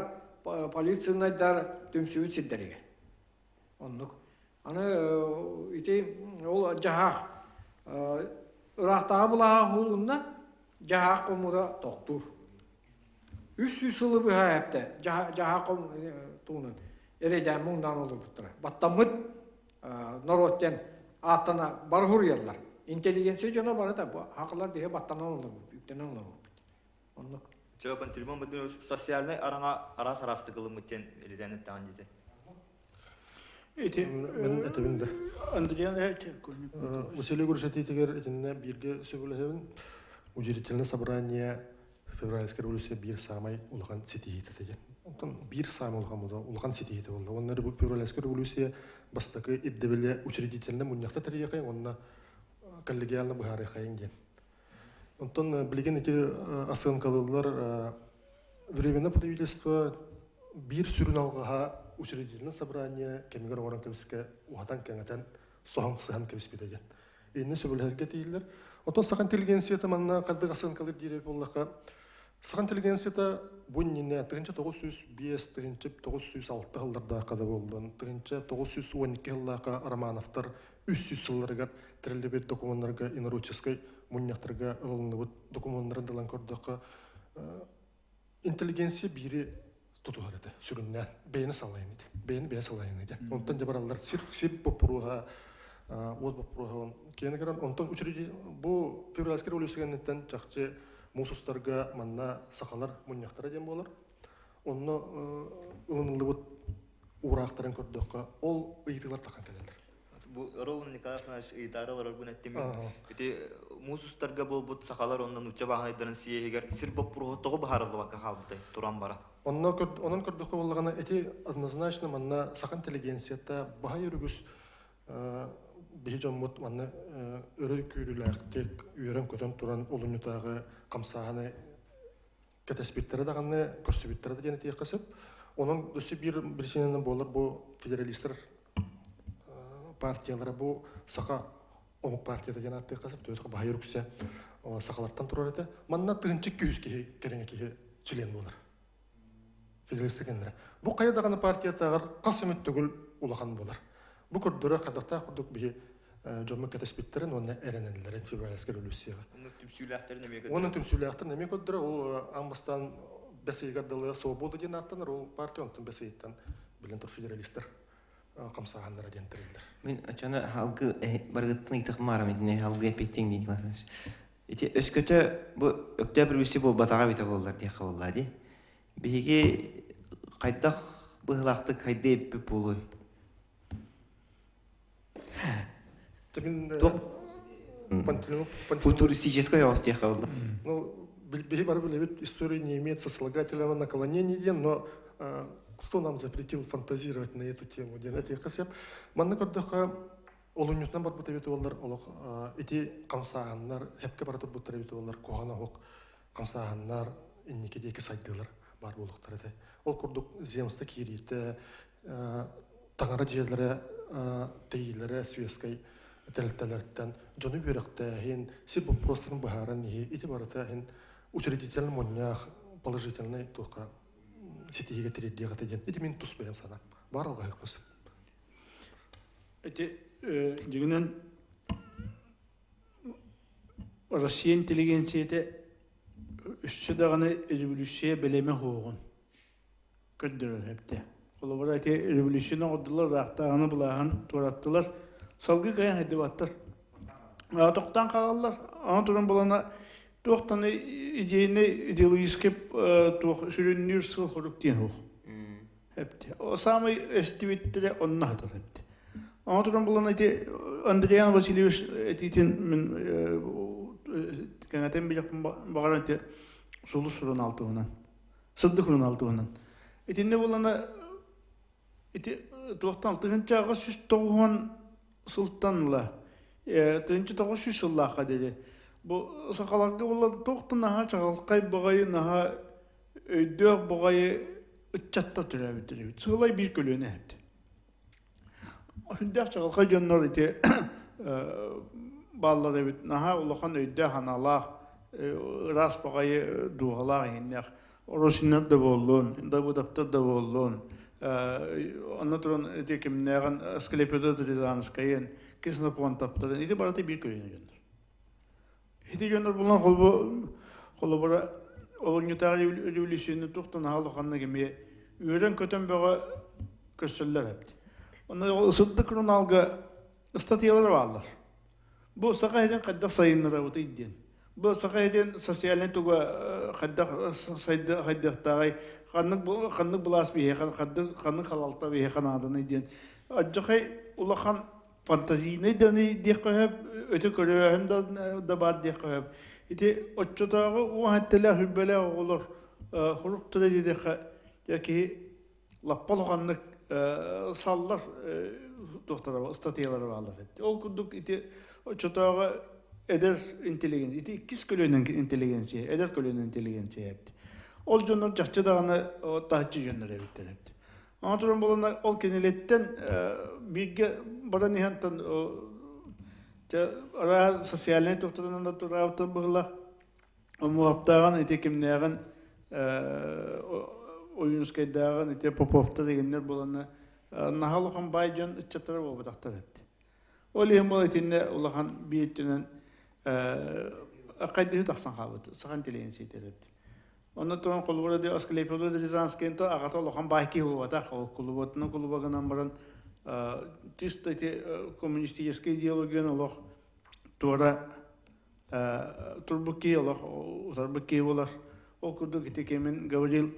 полициянайдар түмсүбүт сирдэригэр. Оннук. Аны ити ол дьаһаах ыраахтааҕы былааһа уһулунна, дьаһаах хомуура тохтуур. 300 сылы быһа эптэ дьаһаах туһунан эрэйдээн муҥнаан олорбуттара. Баттаммыт норуот диэн ааттана бары суруйаллар. Интеллигенция дьоно барыта бу хакылар биһи баттанан олорбут, үктэнэн олорбуппут. Оннук. Чэ, Пантелеймон Владимирович, социальнай араҥа араас араастык ылыммыт диэн илитэн эттэҕин дии. Ити Мин этэбин да. Андриан Василий Егорович этиитигэр итиннэ бииргэ сөбүлэһэбин. Учредительное собрание февральская революция биир саамай улахан ситиһиитэ диэн. Онтон биир саамай улахан улахан ситиһиитэ буолла. Уонна февральская революция бастакы ирдэбилэ учредительнай мунньахта тэрийиэхэй уонна коллегиально быһаарыахайын диэн. Онтон билигин ити оценкалыыллар временное правительство. Биир сүрүн алҕаһа учредительное собрание кэмигэр оҥорон кэбискэ уһатан-кэҥэтэн соһон сыһан кэбиспитэ диэн. Инни сөбүлэһэргэ тиийиллэр. Оттон саха интеллигенцията манна хардык ассыанкалыыр диир буоллахха, саха интеллигенцията бу иннинэ 1905 1906 сыллардаахха да буоллун, 1912 сыллаахха Романовтар 300 сылларыгар тэриллибит докумуоннарга инородческай мунньахтарга ылыллыбыт докумуоннарын ылан көрдөххө, интеллигенция биири тутуһар этэ сүрүннээн бэйэни салайын ити бэйэни бэйэ салайын ити онтон дьэ бараллар сир сир боппуруоһа уот боппуруоһа киэни көрөн онтон учреди бу февральскай революция кэнниттэн чахчы муус устарга манна сахалар мунньахтара диэн буолар онно ылыныллыбыт уураахтарын көрдөххө ол ыйытыылар тахан кэлэллэр. Бу Ровно Николай Афанасьевич ыйытаары олорорбун эттим. Ити муус устарга буолбут сахалар уонна нуучча бааһынайдарын съеһигэр сир боппуруоһу тоҕо быһаарыллыбакка хаалбытай туран бара? Онно онон көрдөххө буоллаҕына ити однозначно манна саха интеллигенцията баһай өрүгүс биһи дьоммут манна өрө күүрүүлээхтик үөрэн-көтөн туран олунньутааҕы хамсааһыны кэтэспиттэрэ даҕаны, көрсүбүттэрэ да диэн этиэххэ сөп. Онон өссө биир причинанан буолар бу федералистар партиялара бу саха омук партията диэн ааттыахха сөп. Төһөтө баһайыр үксэ сахалартан турар этэ. Манна тыһынча 200 киһи кэриҥэ киһи член буолар. Федералистар кэннэрэ. Бу хайа даҕаны партиятааҕар хас эмит төгүл улахан буолар. Бу көрдөрөр хадахтаах курдук биһи дьоммут кэтэспиттэрин уонна эрэнэллэрин февральскай революцияҕа. Оннук түмсүүлээхтэрин эмиэ көрдөрөр. Уонна түмсүүлээхтэрин эмиэ көрдөрөр. Ол аан бастаан бэс ыйыгар дылы Свобода диэн ааттанар, ол партия онтон бэс ыйыттан билэн тур федералистар хамсааһыннара диэн тэриллэр. Мин очону халгы барыгыттан ыйтах маарам итини халгы эппиттиҥ дии Ити өскөтө бу Өктөөп революция буолбатаҕа эбитэ буоллар диэххэ буоллаа дии. Биһиги хайдах быһыылаахтык хайдыы эппит буолуой? Футуристическай оҕус диэххэ буолла. Ну, биһи бары билэбит, история не имеет сослагательного наклонения диэн, но кто нам запретил фантазировать на эту тему диэн этиэххэ сөп. Манна көрдөххө, олунньутунан барбыт эбит буоллар, олох ити хамсааһыннар, хепке бара турбуттар эбит буоллар, куһаҕан оһох хамсааһыннар инники диэки сайдыылар баар буолуохтар этэ. Ол курдук земство киириитэ, таҥара дьиэлэрэ тэйиилэрэ светскай тэрилтэлэртэн дьону үөрэхтээһин, сир боппуруостарын быһааран иһи ити барыта иһин учредительный мунньах положительный туохха ситиһиигэ тириэрдиэх этэ диэн ити мин тус бэйэм санаам. Баар алҕаһыахпын сөп. Ити дьиҥинэн Россия интеллигенцията өссө даҕаны революция бэлэмэ суоҕун көрдөрөр эбитэ. Холобура, ити революцияны оҥордулар, ыраахтааҕыны былааһын туораттылар, салгыы кыайан хайдыбаттар. Тохтоон хаалаллар, аны туран булана туохтан идейный идеологический туох сүрүннүүр сыл хорук диэн суох. Эпти. Самый эстибиттэрэ онно хатар эпти. Аны туран булан ити Андриан Васильевич этиитин мин кэҥэтэн билиэхпин баҕаран ити сулус сурунаал туһунан сырдык сурунаал туһунан. Итиннэ булана ити туохтан 1890 сылтан ыла 1900 сыллаахха диэри бу сахаларга буолан туохтан наһаа чаҕылхай баҕайы наһаа өйдөөх баҕайы ыччаттар төрөөбүттэр эбит. Сыалай биир көлүөнэ эбит. Сүрдээх чаҕылхай дьоннор ити бааллар эбит. Наһаа улахан өйдөөх аналаах, ыраас баҕайы дууһалаах иһиннээх Росиннар да буоллун, Давыдовтар да буоллун, онно туран ити кимнээҕин Асклепиода Рязанскайын, Ксенофонтовтарын ити барыта биир көлүөнэ дьоннор. Ити дьоннор булан холбу холобура олунньутааҕы революцияны туохтан аһал улаханнык эмиэ үөрэн-көтөн бөҕө көрсөллөр эбит. Онно сырдык журналга ыстатыйалара бааллар. Бу саха иһин хайдах сайыннарабытый диэн. Бу саха иһин социальнай туга хайдах сайдыахтааҕый, ханнык ханнык былаас биһиэхэ, ханнык халалта биһиэхэ нааданый диэн. Алдьархай улахан фантазийнай да диэххэ сөп, өтө көрөөһүн да баар диэххэ сөп. Ити оччотооҕу уон сэттэлээх үрбэлээх оҕолор хорук тыла диэтэххэ, дьэ киһи лаппа улаханнык саллар туохтара ыстатыйалара бааллар эбит. Ол курдук ити оччотооҕу эдэр интеллигенция, ити иккис көлүөнэ интеллигенция, эдэр көлүөнэ интеллигенция эбит. Ол дьоннор чахчы даҕаны таһыччы дьоннор эбиттэр эбит. Онон туран буолана ол кинилиттэн бииргэ баран иһэн араа социальнай туохтарынан да тураабыттар быһыылаах. Омуоптааҕын ити кимнээҕин Ойуунускайдааҕын ити Поповтар дегеннэр буолана наһаа улахан баай дьон ыччаттара буолбатахтар эбит. Ол иһин буол итиннэ улахан биир өттүнэн хайдыһы тахсан хаалбыт сахан интеллигенциятэ эбит. Онно туран холобура ди Асклепиода Рязанскайын аҕата улахан баай киһи буолбатах. Ол кулубатынан кулуба гынан баран чисто ити коммунистическай идеологияны олох туора турбут киһи олох утарбыт киһи буолар. Ол курдук ити кэмин Гаврил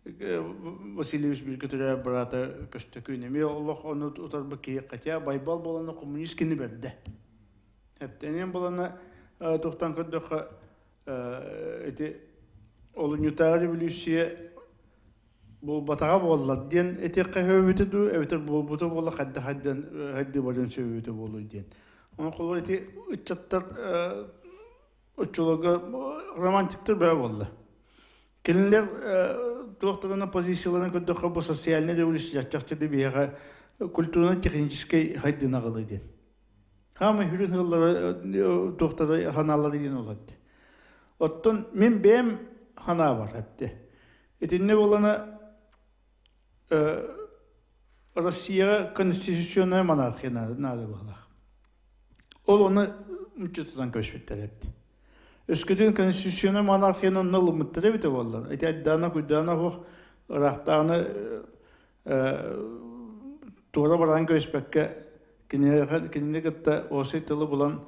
Васильевич бииргэ төрөөбүт быраата Көстөкүүн эмиэ олох ону утарбыт киһи хотя Байбал буолана коммунист кини бэрдэ. Эптэнэн буолана туохтан көрдөххө ити олунньутааҕы революция буолбатаҕа буолла диэн этиэххэ сөбүтэ дуу эбэтэр буолбута буолла хайдах хайдан хайдыы барыан сөбүтэ буолуй диэн. Онон холобур ити ыччаттар оччолорго романтиктар бөҕө буолла. Кинилэр туохтарына позицияларын көрдөххө бу социальнай революция чахчы да биһиэхэ культурно-техническэй хайдыны аҕалыы диэн. Хаамай хүрүн ыаллара туохтара ханааллары диэн олорду. Оттон мин бэйэм ханаабар эпти. Итиннэ буолана Россияҕа конституционная монархия наада буоллах. Ол ону мүччү тутан көспүттэр эбит. Өскөтүн конституционная монархияны онно ылыммыттар эбитэ буоллар. Ити айдаана куйдаана суох ыраахтааҕыны туора баран көспөккө кинини кытта уосай тылы булан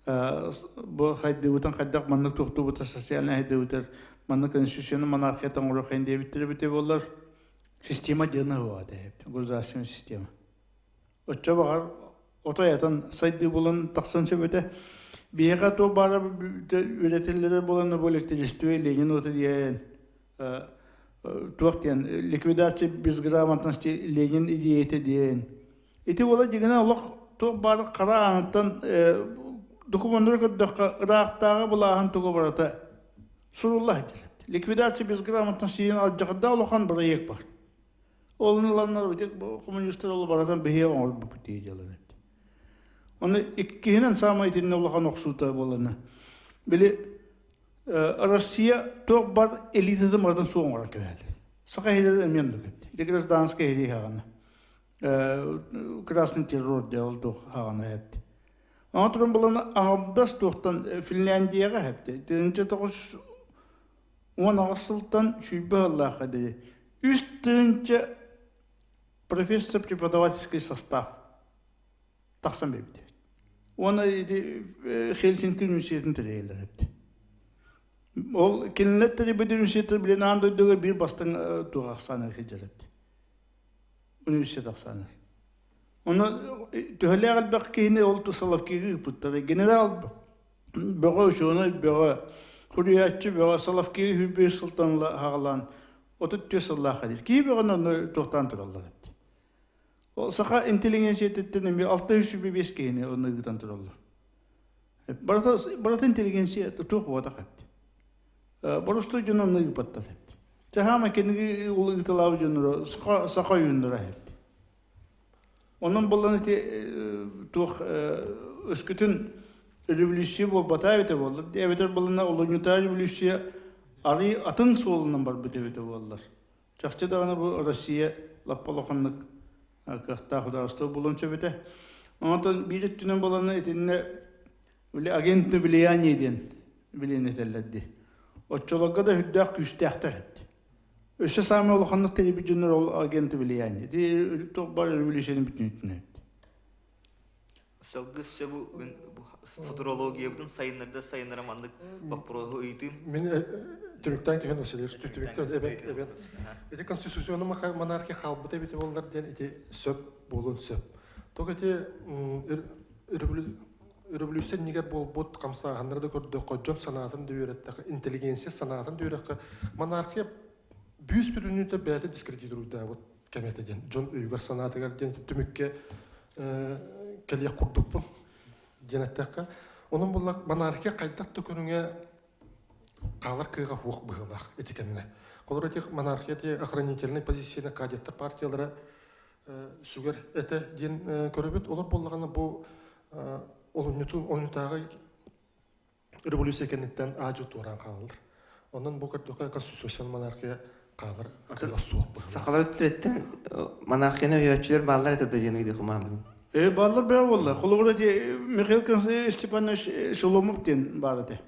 бу хайдыбытын хайдах маннык туохтуубута социальнай хайдыбытар маннык конституционный монархия оҥоруохайын диэбиттэр эбитэ буоллар система диэн буолуо эбит государственная система оччо баҕар отой атын сайдыы булан тахсан сөп этэ биһиэхэ туох баара үөрэтиллэрэ буолан бу электричество Ленин уота диэн туох диэн ликвидация безграмотности Ленин идеята диэн Ити уола дьиҥинэн олох туох баар хара ааныттан докумуоннары көрдөххө ыраахтааҕы былааһын туга барыта сурулла сылдьар. Ликвидация безграмотности диэн алдьархайдаах улахан бырайыак бар. Ол ыланнар ити коммунистар ол барытын биһиги оҥорбуппут дии дьыалан эбит. Оны иккиһинэн саамай итиннэ улахан охсуута буолана. Били Россия туох бар элитатын барытын суох оҥорон кэбиһэллэр. Саха иһилэр эмиэ оннук эбит. Ити гражданскай иһили хаҕана. Красный террор дьаһал туох хаҕана эбит. Оҥо туран булан аҥардас туохтан Финляндияҕа эбит. 1918 сылтан 120 сыллаахха диэри 3000 профессор преподавательский состав тахсан биэрбит эбит. Уонна ити Хельсинки университетын тэрийэллэр эбит. Ол кинилэр тэрийбит университеттэр билин аан дойдуга биир бастыҥ туох ахсаана сылдьар эбит. Университет ахсаана. Онно төһөлөөх элбэх киһини ол Соловкига ыыппыттара. Генерал бөҕө, учуонай бөҕө, суруйааччы бөҕө Соловкига 105 сылтан хаҕалаан 34 сыллаах диир. Киһи бөҕөнү онно туохтаан тураллар эбит. Ол саха интеллигенциятыттан эмиэ 605 киһини онно ыытан тураллар. Барыта, барыта интеллигенция туох буолбатах эбит. Боростуой дьон онно ыыппаттар эбит. Чаһаама киниги ыыталаабыт дьонноро саха, саха ойууннара эбит. Онон булан ити туох өскөтүн революция буолбатаа эбитэ буоллар, эбэтэр булана олунньутаа революция арый атын суолунан барбыт эбитэ буоллар. Чахчы даҕаны бу Россия лаппа улаханнык кыахтаах судаарыстыба буолуон сөп этэ. Онтон биир өттүнэн буолана итиннэ агентное влияние диэн билиэн этэллэр дии. Оччолорго да үрдээх күүстээхтэр эбит. Өссө саамай улаханнык тэрийбит дьоннор ол агенты влияние. Ити туох бар революцияны бүтүнүттүн эбит. Сылгы сөбу футурологиябытын сайыннарда сайыннара маннык боппуруоһу ыйытыым. Мин түмүктээн киһин Васильевич түмүктэн эбэн эбэн ити конституционный монархия хаалбыта эбитэ буоллар диэн ити сөп буолуон сөп. Только ити революция иннигэр буолбут хамсааһыннары да көрдөххө, дьон санаатын да үөрэттэххэ, интеллигенция санаатын да үөрэххэ, монархия бүүс бүтүннүүтэ бэйэтэ дискредитируйдаабыт кэмэ этэ диэн дьон өйүгэр санаатыгар диэн түмүккэ кэлиэх курдукпун диэн эттэххэ. Онон буоллар монархия хайдах да көрүҥэ. Хаалар кыаҕа суох быһыылаах ити кэмҥэ. Холобура, ити монархия ити охранительнай позицияны кадеттар партиялара сүгэр этэ диэн көрөбүт. Олор буоллаҕына бу олунньуту олунньутааҕы революция кэнниттэн аадьы туораан хаалаллар. Онон бу көрдөххө конституционнай монархия хаалар кыаҕа суох быһыылаах. Сахалар өттүттэн монархияны өйөөччүлэр бааллар этэ да диэн ыйдык маамын. Бааллар бэйэ буолла. Холобура ити Михаил Степанович Шеломов диэн баар этэ.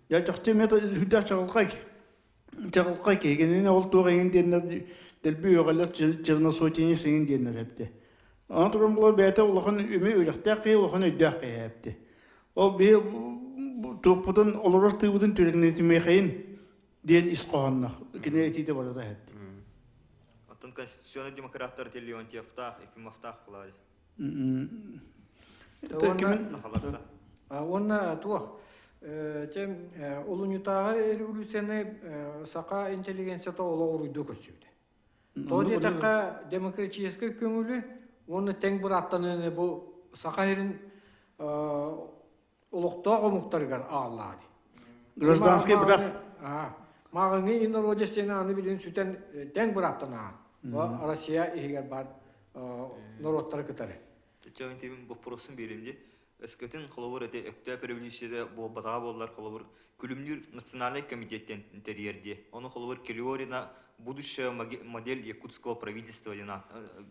Я чахчы эмиэ сүрдээх чаҕылхай чаҕылхай киһи. Кинини ол туох эҥин диэннэр дэлби үөҕэллэр черносотенец эҥин диэннэр эбитэ. Аны туран буолар бэйэтэ улахан үмү үрэхтээх киһи, улахан өйдөөх киһи эбитэ. Ол биһи туохпутун олорор тыыбытын түрэгнэтимиэхэйин диэн ис хоһоонноох. Кини этиитэ барыта эбит. Оттон конституционный демократтар Леонтьевтаах, Ефимовтаах буолаады. Сахаларта. Уонна туох тем олунньутааҕы революцияны саха интеллигенцията олох уруйдуу көрсүбүтэ. Тоҕо диэтэххэ демократическай көҥүлү уонна тэҥ бырааптаныыны бу саха сирин олохтоох омуктарыгар ааллаҕа дии. Гражданский быраап. Мааҕыҥҥы инородец диэн аны билин сүтэн тэҥ бырааптанаҕын. Россия иһигэр баар норуоттары кытары. Чөөн тибин боппуруосун биэрим дии. Өскөтүн холобур эти Өктөөп революцияда буолбатаҕа буоллар холобур Күлүмнүүр национальнай комитеттен тэрийэр дии. Ону холобур Келиорина будущая модель якутского правительства диэн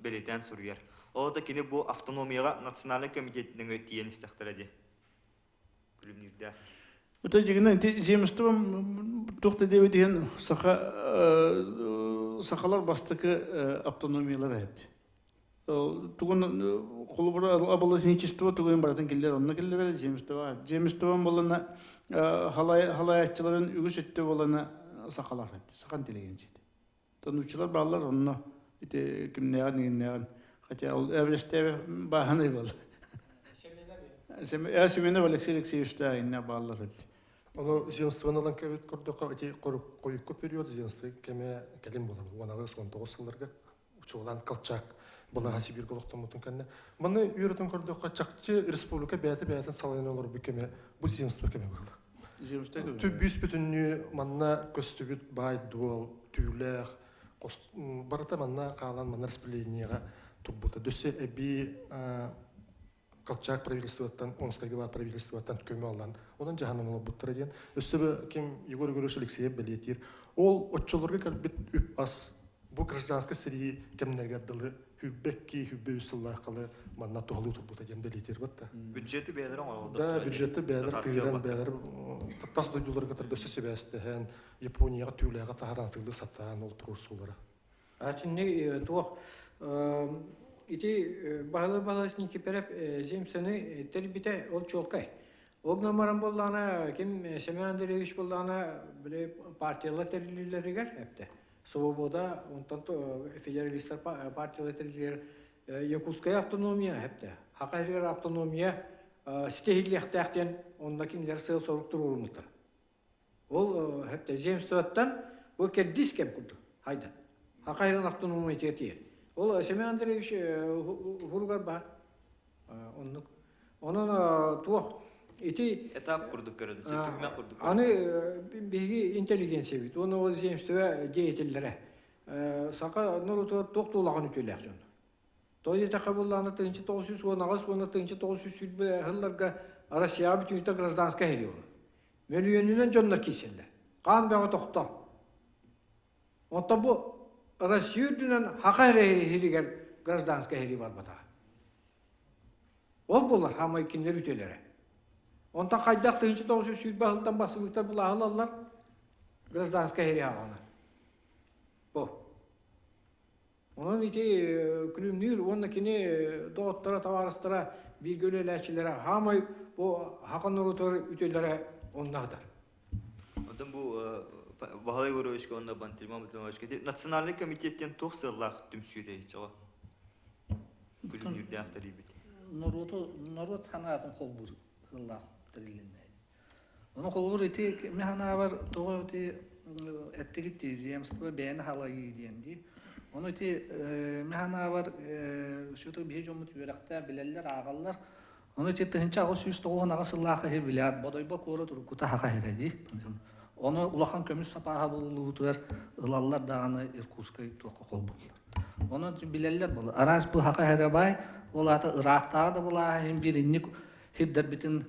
бэлиэтээн суруйар. Ол да кини бу автономияҕа национальнай комитет нөҥүө тиийэн истэхтэрэ дии. Күлүмнүүрдээх. Это дьигинэ ити земство туох да диэбит иһин саха сахалар бастакы автономиялара эбит. Тугун холобура областничество тугун барытын киллэр онно киллэрэр земство. Земством болана халаяччыларын үгүс өттө болана сахалар эбит. Сахан интеллигенцияти. Тонууччулар бааллар онно ити кимнээҕин иҥиннээҕин хотя ол эбэрэстээбэ бааһынай буолла. Семенов Алексей Алексеевичтаах иннэ бааллар эбит. Ону земствоны ылан кэбит көрдөххө ити хойукку период земство кэмэ кэлин буолар. 18-19 сылларга учуолаан Колчак былааһа Сибииргэ олохтоммутун кэннэ. Маны үөрэтэн көрдөххө чахчы республика бэйэтэ бэйэтин салайан олорбут кэмэ бу земство кэмэ буолла. Бүүс бүтүннүү манна көстүбүт баай-дуол, түүлээх, барыта манна хаалан манна распределениеҕа турбута. Дөссө эбии Колчак правительствоттан, Омскайга баар правительствоттан көмө алан, онон дьаһанан олорбуттара диэн. Өссө ким Егор Егорович Алексеев бэлиэтиир. Ол оччолорго кэлбит үп-ас бу гражданскай сэрии кэмнэригэр дылы хүббэкки, хүббэ үс сыллааххалы манна туһалыы турбута диэн бэлиэтиир батта. Бюджети бэйэлэрэ оҥороллор. Да, бюджеты бэйэлэр тыыран, бэйэлэр тас дойдуларга кытары өссө сибээстэһэн, Японияҕа түүлээҕи таһаран атыылыы сатаан ол туруорсуулара. Атинник туох ити Баһылай Баһылайс Никиперев земствоны тэрийбитэ ол чуолкай. Ол гынан баран буоллаҕына ким Семен Андреевич буоллаҕына били партиялар тэриллиилэригэр эптэ Свобода, онтон федералистар партиялар тэриллиилэр Якутская автономия эптэ Хака сиригэр автономия ситиһиллиэхтээх диэн онно кинилэр сыал-сорук туруоруммуттар. Ол эптэ земствоттан бу кэрдиис кэм курдук хайда. Хака сирин автономия тиийэр. Ол Семен Андреевич уһуругар баар. Оннук. Онон туох ити этап курдук көрөдө, түһүмэх курдук. Аны биһиги интеллигенциябит уонна ол земство деятеллэрэ саха норуотугар туох да улахан үтүөлээх дьон. Тоҕо диэтэххэ буоллаҕына 1918 уонна 1920 сылларга Россияҕа бүтүүтэ гражданскай сэрии буолар. Мөлүйүөнүнэн дьоннор киирсэллэр. Хаан бөҕө тохтор. Оттон бу Россия үрдүнэн Хаха сиригэр гражданскай сэрии барбатаҕа. Ол буолар хаамай кинилэр үтүөлэрэ. Онтон хайдах 1920 сылтан бассыбыттар былааһы ылаллар гражданскай сэрии аҕаланар. Бу. Онон ити күлүмнүүр уонна кини доҕотторо, табаарыстара, бииргэ үлэлээччилэрэ хаамай бу хака норуотугар үтүөлэрэ онно сытар. Оттон бу Баһылай Егоровичка уонна Бантриман Бутумовичка национальный комитеттен туох сыаллаах түмсүүтэй чоҕо? Күлүмнүүрдээх тэрийбит. Норуоту норуот санаатын холбуур сыаллаах тэрилиннэ. Ону холобур ити мин санаабар тоҕо ити эттигит дии земство бэйэни халайыы диэн дии. Ону ити мин санаабар все-таки биһи дьоммут үөрэхтээх билэллэр, ааҕаллар. Ону ити 1898 сыллаах иһи билээт Бодойбо куорат уруккута хаха иһэрэ дии. Ону улахан көмүс сапааһа булуллубутугар ылаллар даҕаны Иркутскай туохха холбууллар. Онон билэллэр буолар. Араас бу хака эрэ баай, ол аата ыраахтааҕы да былааһа иһин биир инник сирдэрбитин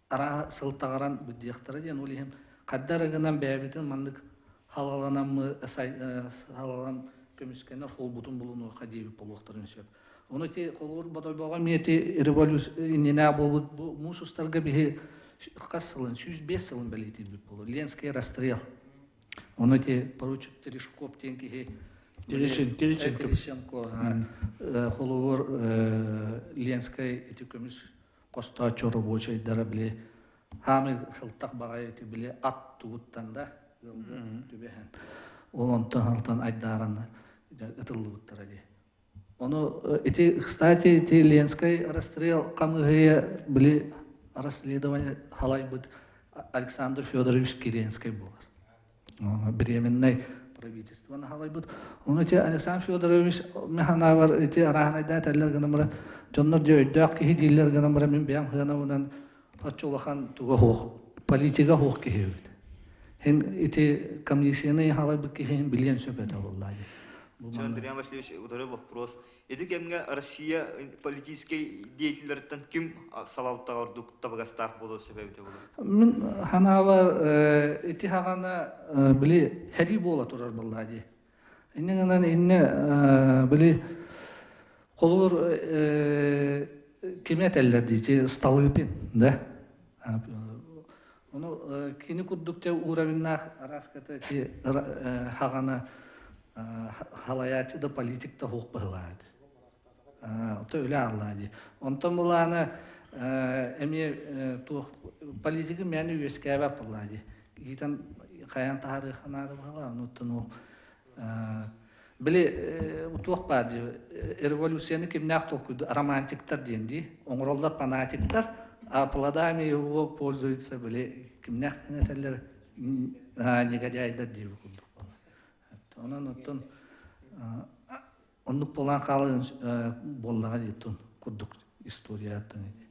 арааһа сылтаҕыран быдьыахтара диэн ол иһин хайда эрэ гынан бэйэбитин маннык халаланаммы халалан көмүскэнэр холбутун булунуохха диэбит буолуохтарын сөп. Ону ити холобур Бодойбоҕо эмиэ ити революция иннинээх буолбут бу муус устарга биһи хас сылын 105 сылын бэлиэтиирбит буолуо. Ленский расстрел. Ону ити поручик Терешков диэн киһи Терещенко холобур Ленскэй ити көмүс хостооччу рабочайдара били хаамый сылтах баҕайы ити били ат тугуттан да ыалга түбэһэн ол онтон алтан айдааран ытыллыбыттара дии. Ону ити, кстати, ити Ленскэй расстрел хамыыһыйа били расследование халайбыт Александр Федорович Киренскэй буолар. Временнай правительствоны халайбыт. Ону ити Александр Федорович механавар ити арааһынайдаа этэллэр гынан баран дьоннор дьэ өйдөөх киһи дииллэр гынан баран мин бэйэм хыанабынан оччо улахан туга суох политига суох киһи эбит. Һин ити комиссияны халайбыт киһи билиэн сөп этэ буоллаа дии. Андриан Васильевич, утары вопрос. Ити кэмҥэ Россия политическай деятеллэриттэн ким салалтаҕа ордук табыгастаах буолуо сөп эбитэ буолуо? Мин ханаабар ити хаҕана били хэрии буола турар буоллаа дии. Инньэ гынан иннэ били холобур кими этэллэр дии Столыпин да Ону кини курдук те уровеннаах араската ити хаҕана халайааччы да политик да хуох быһылаат. Ото үлэ аллаа дии. Онтон булаана эмиэ туох политика мэни үөскээбэт буоллаа дии. Иитэн хайаан таһаарыахха наада быһылаа. Онуттан ол били туох баар дии революцияны кимнээх толкуйду романтиктар диэн дии оҥороллор фанатиктар а плодами его пользуются били кимнээх этэллэр негодяйдар дии курдук онон оттон оннук буолан хаалан буоллаҕа дии курдук историяттан ити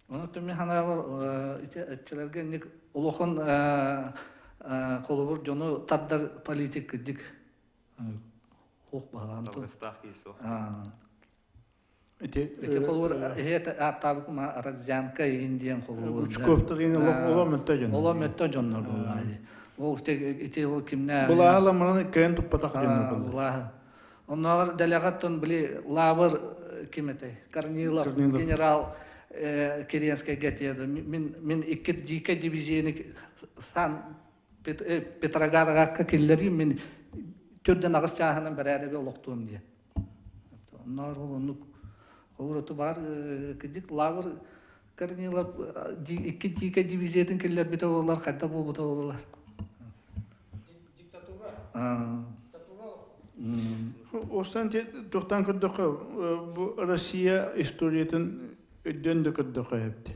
Онон мин санаабар ити ыччаларга инник улахан холобур дьону тардар политик кырдьык хуох баһылаан Табыгастаах киһи суох. Ити Ити холобур иһиэт ааттаабыкым Родзянко иһин диэн холобур. Учковтар иһин олом мөлтө дьоннор. Олом мөлтө дьоннор буоллаа. Ол ити ол кимнэ Былааһы ламманан кыайан туппатах дьоннор буолла. Былааһы. Оннооҕор дэлэҕэттэн били лаабыр ким этэй? Корнилов, Корнилов. генерал Керенскэйгэ этиэ мин мин икки дикэй дивизияны Сан Петрогарга киллэриим мин төрдөн аҕыс чааһынан бэрээдэги олохтуом диэн. Оннооҕор ол оннук холур баар кырдьык лаабыр Корнилов икки дикэй дивизиятын киллэрбитэ буоллар хайда буолбута буоллар. Диктатура. Осан туохтан көрдөххө бу Россия историятын өйдөөн да көрдөххө эбит.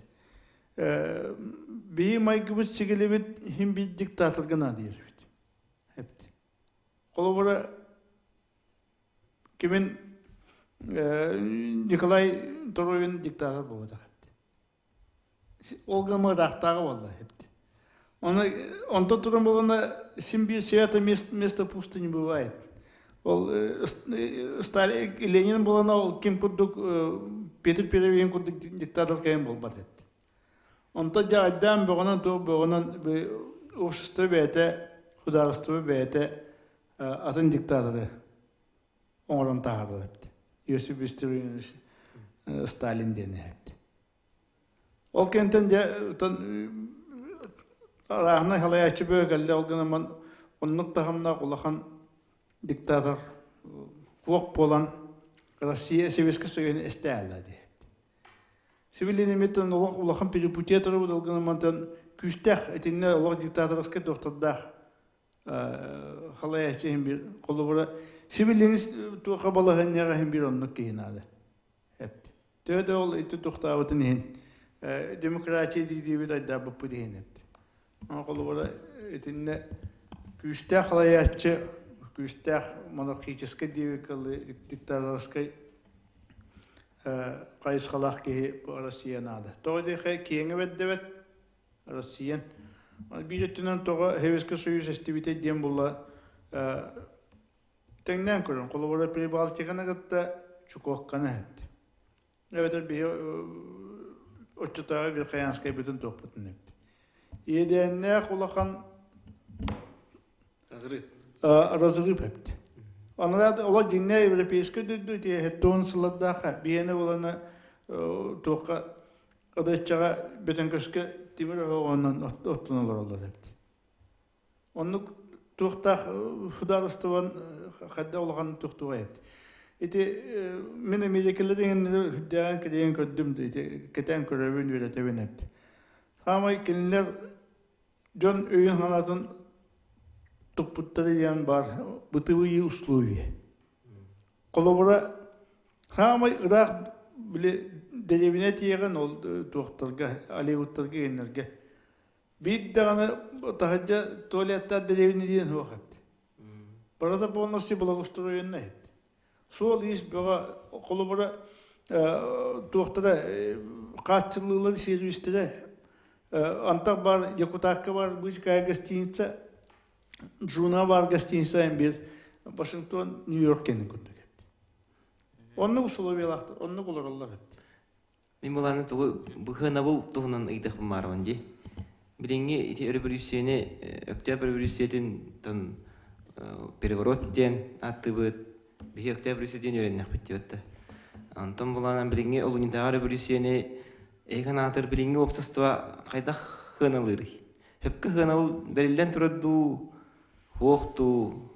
Биһи майгыбыт сигилибит хим бир диктаторга наадыйар эбит. Эбит. Холобура кимин Николай Торовин диктатор буолбатах эбит. Ол гымыдаахтааҕы буолла эбит. Оны онто туран буолана син биир свято место пусто не бывает. Ол Сталин Ленин буолана ол ким курдук Петр Первый курдук диктатор кэйэн буолбат эбит. Онто дьэ айдаан бөҕөнөн туох бөҕөнөн общество бэйэтэ, судаарыстыба бэйэтэ атын диктаторы оҥорон таһаарар эбит. Иосиф Виссарионович Сталин диэн эбит. Ол кэнтэн дьэ арааһынай халайааччы бөҕө кэллэ ол гынан оннук таһымнаах улахан диктатор куох буолан Россия Советскай Союһун эстэ дии. Сибилинимиттэн олох улахан перепутеторы гынан мантан күүстээх итиннэ олох диктаторскай доктордаах халайааччы иһин биир холобура сибилинис туохха балаһыанньаҕа иһин биир оннук киһи наада. Эпт. Төһө да ол ити тухтаабытын иһин демократия диибит айдаабыппыт иһин эпт. Холобура итиннэ күүстээх халайааччы күүстээх монархическай диэбиккэ диктаторскай хайысхалаах киһи Россия наада. Тоҕо диэхэ киэҥэ бэрдэбэт. Россиян. Биир өттүнэн тоҕо Советский Союз эстибитэ диэн була тэҥнээн көрөн, холобура Прибалтиканы кытта Чукотканы эһэтти. Эбэтэр биһи оччотооҕу Верхоянскайбытын туохпутун эпти. Иэдээннээх улахан Разрыв. Разрыв эпти. Анараа олох дьиҥнээх европейскай дойду ити туон сыллардаахха биһиэнэ булана туохха Адыаччаҕа Бөтөҥкөскө тимир оһоҕунан оттон олороллор эбит. Оннук туохтаах судаарыстыбан хайда улахан туохтуга эбит. Ити мин Америкалар иҥиннэри үрдээҕин кэлиэн көрдүм ити кэтээн көрөбүн үөрэтэбин эбит. Саамай кинилэр дьон өйүн-санаатын туппуттара диэн баар бытовые условия. Холобура, саамай ыраах били дэриэбинэ тиэҕин ол туохтарга, Голливудтарга геннэргэ. Биир даҕаны таһырдьа туалеттаах дэриэбинэ диэн суох эбит. Барыта полностью благоустроенный эбит. Суол-иис бөҕө холобура туохтара хааччыллыылар сервистэрэ антах баар Якутаакка баар быычыкаайа гостиница Джуна баар гостиница биир Вашингтон, Нью-Йорк кэннин курдук эбит. Оннук условиялаахтар, оннук олороллор эбит. Мин былааны тугу быһыанабыл туһунан ыйдахпын баарабын дии. Билиҥҥи ити өрөбөлүүссүйэни Өктөөп өрөбөлүүссүйэтин тон переворот диэн ааттыыбыт. Биһи Өктөөп революция диэн үөрэннэхпит диэбит да. Онтон булаанан билиҥҥи олунньутааҕы революцияны эһиги анаатар билиҥҥи уопсастыба хайдах сыаналыырый? Сөпкө сыанабыл бэриллэн турар дуу, суох дуу?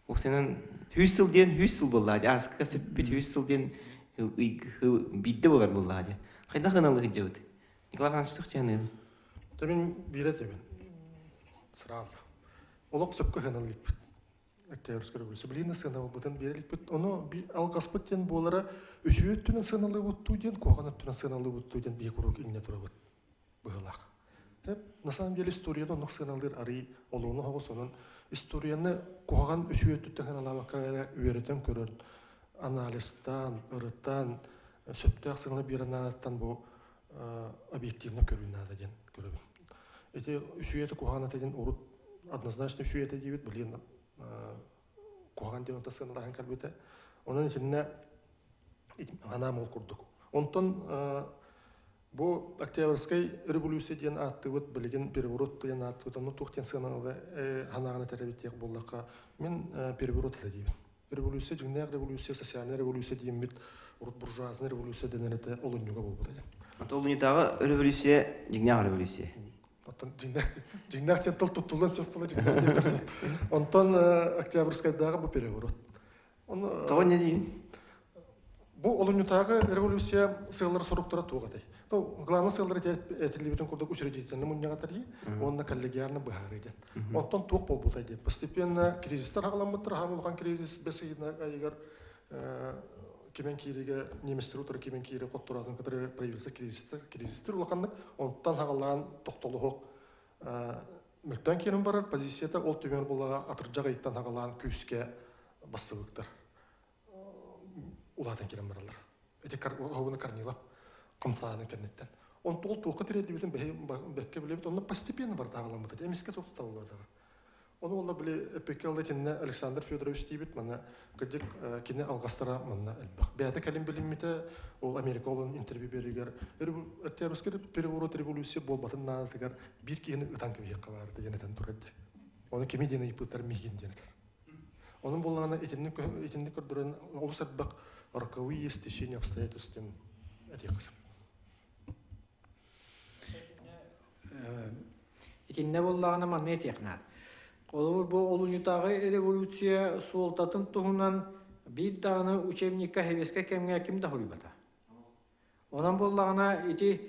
Уопсайынан 100 сыл диэн 100 сыл буоллаҕа дии. Ааска сөппүт 100 сыл диэн биирдэ буолар буоллаҕа дии. Хайдах сыаналыы сылдьабыт? Николай Афанасьевич туох дьаныын? Мин биирэ этэбин. Сразу. Олох сөпкө сыаналыыбыт. Октябрьскай революция. Билигин сыаналбытын биэрэ иликпит. Ону алҕаспыт диэн буолара үчүгэй өттүнэн сыаналыыбыт дуу диэн, куһаҕан өттүнэн сыаналыыбыт дуу диэн биһи куруук иҥнэ турабыт. Быһыылаах. На самом деле историяны оннук сыаналыыр арый олуона оһоҕос онон историяны куһаҕан үчүгэй өттүттэн сыаналаабакка эрэ үөрэтэн көрөн, анализтаан, ырытан, сөптөөх сыана биэрэн наадаттан бу объективно көрүү наада диэн көрөбүн. Ити үчүгэй куһаҕан этэ диэн урут однозначно үчүгэй этэ диибит, билигин куһаҕан диэн сыаналааһын кэлбитэ. Онон итиннэ анаам ол курдук. Онтон бу Октябрьскай революция диэн ааттыыбыт, билигин переворот диэн ааттыыбыт, онно туох диэн сыаналары ханаҕын этэр эбит диэх буоллахха, мин переворот этэ диибин. Революция, дьиҥнээх революция, социальная революция диэммит урут буржуазная революция дэнэр этэ олунньуга буолбута диэн. Олунньутааҕы революция дьиҥнээх революция. Оттон дьиҥнээх дьиҥнээх диэн тыл туттуллан сөп буола дьиҥнээх диэххэ сөп. Онтон Октябрьскайдааҕы бу переворот. Оны Тоҕо не диин? Бу олунньутааҕы революция сыаллара соруктара туох этэй? Ну, главный сыаллара этиллибитин курдук учредительный мунньаҕа тэрийии уонна коллегиально быһаарыы диэн. Онтон туох буолбутай диэн. Постепенно кризистар хаҕаламмыттар, хаһан улахан кризис бэс ыйыгар кимэн кииригэ немецтэр утары кимэн киири хоттороотун кытары появился кризистер, кризистер улаханнык онтон хаҕалаан тохтолуһук мүлтэн киирэн барар позицията ол түмэр булаҕа атырдьах ыйыттан хаҕалаан күүскэ бастыбыктар улаатан киирэн бараллар. Ити оһугуна Корнилов хамсааһынын кэнниттэн. Онтон ол туохха тириэрдибитин бэккэ билэбит. Онно постепенно бардааҕыламмыт. Эмискэ тутталлыбатаҕа. Ону уолла били эппиккэ ылла итиннэ Александр Федорович диибит манна кырдьык кини алҕастара манна элбэх. Бэйэтэ кэлин билиммитэ, ол Америка олун интервью беригэр Октябрьскай переворот революция буолбатын наадатыгар биир киһини ытан кэбиһиэххэ баар диэн этэн турар дии. Ону кими диэн ыйыппыттар миигин диэн этэр. Онон буоллаҕына итинник итинник көрдөрөн олус элбэх роковые стечения обстоятельств диэн этиэххэ сөп. Итиннэ буоллаҕына манна этиэх наада. Холобур, бу олунньутааҕы революция суолтатын туһунан биир даҕаны учебникка сэбиэскэй кэмҥэ ким да суруйбата. Онон буоллаҕына ити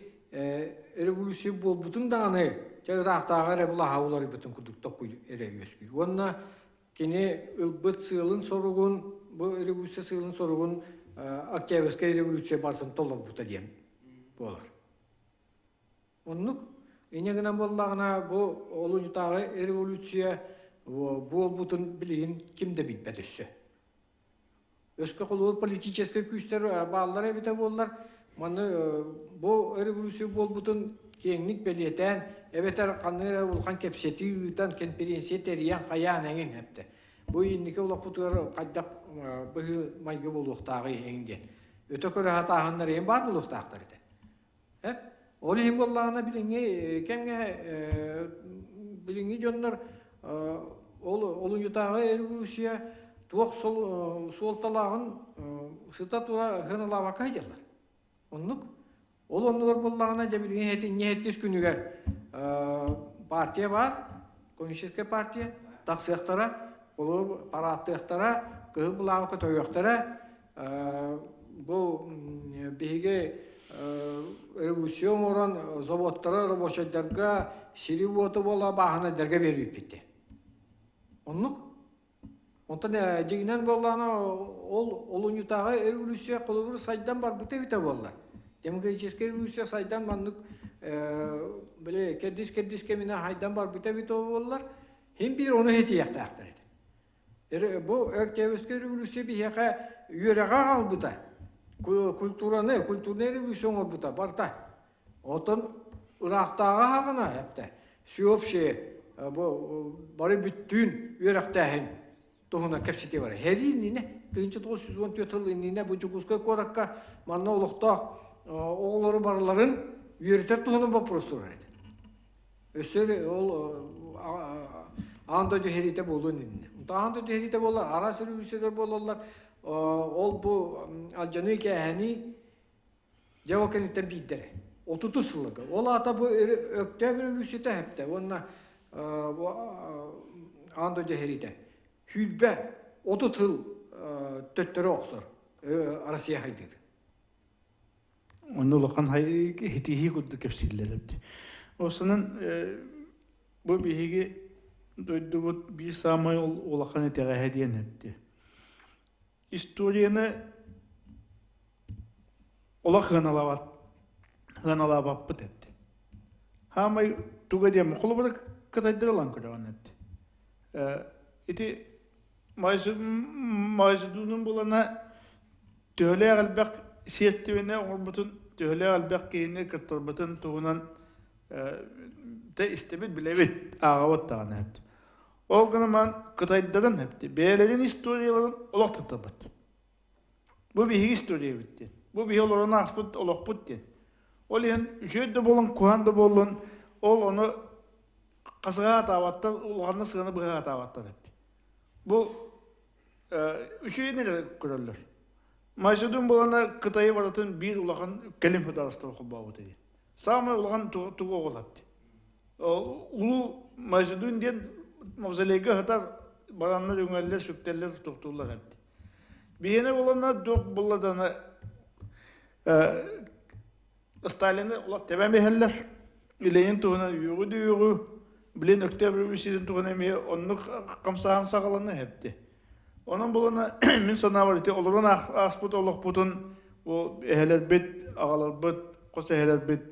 революция буолбутун даҕаны дьэ ыраахтааҕы эрэ былааһа уларыйбытын курдук токуй эрэ үөскүүр. Уонна кини ылбыт сыалын-соругун, бу революция сыалын-соругун Октябрьскай революция барытын толорбута диэн буолар. Оннук. Инньэ гынан буоллаҕына, бу олунньутааҕы революция буолбутун билигин ким да билбэт өссө. Өскө холобур политическай күүстэр бааллара эбитэ буоллар, маны бу революция буолбутун киэҥник бэлиэтээн, эбэтэр ханнык эрэ улахан кэпсэтии ыытан, кэнпириэнсийэ тэрийэн хайаан эҥин эптэ. Бу инники олохпутугар хайдах быһыы майгы буолуохтааҕый эҥин диэн. Өтө көрө сатааһыннар эҥин баар буолуохтаахтар этэ. Ол иһин буоллаҕына билиҥҥи кэмҥэ билиҥҥи дьоннор ол олунньутааҕы революция туох суолталааҕын сыта-тура сыаналаабакка сылдьаллар. Оннук. Ол оннугар буоллаҕына дьэ билигин этинньи сэттис күнүгэр партия баар, коммунистическая партия, тахсыахтара, олору парааттыахтара, кыһыл былааҕы көтөйүөхтэрэ. Бу биһиги революция оҥорон заводтары рабочайдарга сири-уоту буола бааһынайдарга биэрбиппит. Оннук. Онтон дьиҥинэн буоллаҕына ол олунньутааҕы революция холобур сайдан барбыта эбитэ буолла. Демократическай революция сайдан маннык били кэрдиис-кэрдиис кэминэн хайдан барбыта эбитэ буоллар, син биир ону ситиһиэхтээхтэр этэ. Бу Октябрьскай революция биһиэхэ үөрэҕи аҕалбыта, культураны, культурнай революция оҥорбута барыта. Оттон ыраахтааҕы аһаҕына эптэ всеобщее бу бары бүттүүн үөрэхтээһин туһунан кэпсэтии барар. Сэрии иннинэ 1914 сыл иннинэ бу Дьокуускай куоракка манна олохтоох оҕолору барыларын үөрэтэр туһунан боппуруос турар этэ. Өссө ол аан дойду сэриитэ буолуон иннинэ. Аан дойду сэриитэ буолар, араас революциялар буолаллар. Ол бу алдьаныы-кээһэнии Дьэ ол кэнниттэн биирдэрэ. Отутус сылларга. Ол аата бу Өктөөп революцията эһэптэ уонна бу аан дойду сэриитэ сүүрбэ 30 сыл төттөрү охсор Россия хайдыыр. Онно улахан хитиһии курдук кэпсииллэр эбит. Осунан бу биһиги дойдубут биир саамай улахан итэҕэһэ диэн этти. Историяны олох ыаналаабат ыаналаабаппыт эбит. Хаамай туга диэн холобура кытайдары ылан көрөҕүн эбит. Ити Майзудунун булана төһөлөөх элбэх сиэртибэни оҥорбутун, төһөлөөх элбэх киһини кыттарбытын туһунан тэ истэбит, билэбит, ааҕабыт даҕаны эбит. Ол гынан кытайдарын эбит, бэйэлэрин историяларын олох тутабыт. Бу биһиги историябыт диэн. Бу биһи олорон ааспыт олохпут диэн. Ол иһин үчүгэй да буолан, куһаҕан да буоллун, ол ону хасыһа атаабаттар, улаханна сыана быһа атаабаттар эбит. Бу үчүгэйин эрэ көрөллөр. Майсудун буолана Кытайы барытын биир улахан кэлим судаарыстыба холбообут диэн. Саамай улахан тугу оҕолор Улуу Мажидун диэн мавзолейга сытар бараннар үҥэллэр, сүктэллэр, тохтууллар эбит. Биһиэнэ буоланна дуох булладана Сталины улах тэбэн иһэллэр. Ленин туһунан үөҕү үөҕү, билин Өктөөп революциятын туһунан эмиэ оннук хамсааһын саҕалана эбит. Онон булана мин санаабар ити олорон ааспыт олохпутун бу эһэлэрбит, аҕаларбыт, хос эһэлэрбит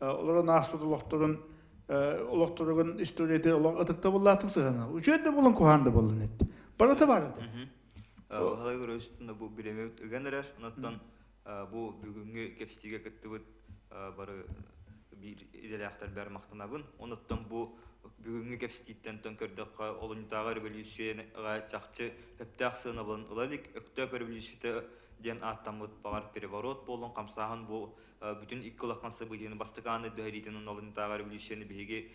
олорон ааспыт олохторун олохторугун историята олох ытыктабыллаахтык сыһыанар. Үчүгэй да буолан куһаан да буолан эт. Барыта бар этэ. Баһылай Гройстун бу биремебит ыган эрэр. Онуттан бу бүгүҥҥү кэпсэтиигэ кыттыбыт бары биир идэлээхтэрбэр махтанабын. Онуттан бу бүгүҥҥү кэпсэтииттэн тон көрдөххө, олунньутааҕы революцияға чахчы сөптөөх сыанабылын ыла илик Өктөөп революцията диэн ааттаммыт баҕар переворот буолун хамсааһын бу бүтүн икки улахан событиены бастакы ааны дөһэриитин олунньутааҕы революцияны биһиги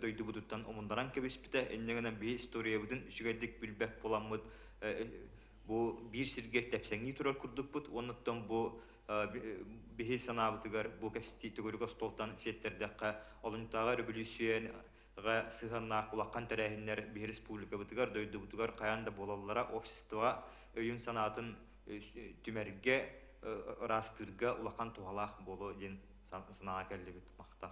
дойдубутуттан умуннаран кэбиспитэ. Инньэ гынан биһи историябытын үчүгэйдик билбэт буоламмыт бу биир сиргэ тэпсэҥнии турар курдукпут. Оннуттан бу биһи санаабытыгар бу кэпсэтии төгүрүк остуолтан сиэттэрдэххэ олунньутааҕы революцияҕа сыһыаннаах улахан тэрээһиннэр биһи республикабытыгар, дойдубутугар хайаан да буолаллара обществоҕа өйүн-санаатын түмэргэ, ыраастыырга улахан туһалаах буолуо диэн санааҕа кэллибит. Махтал.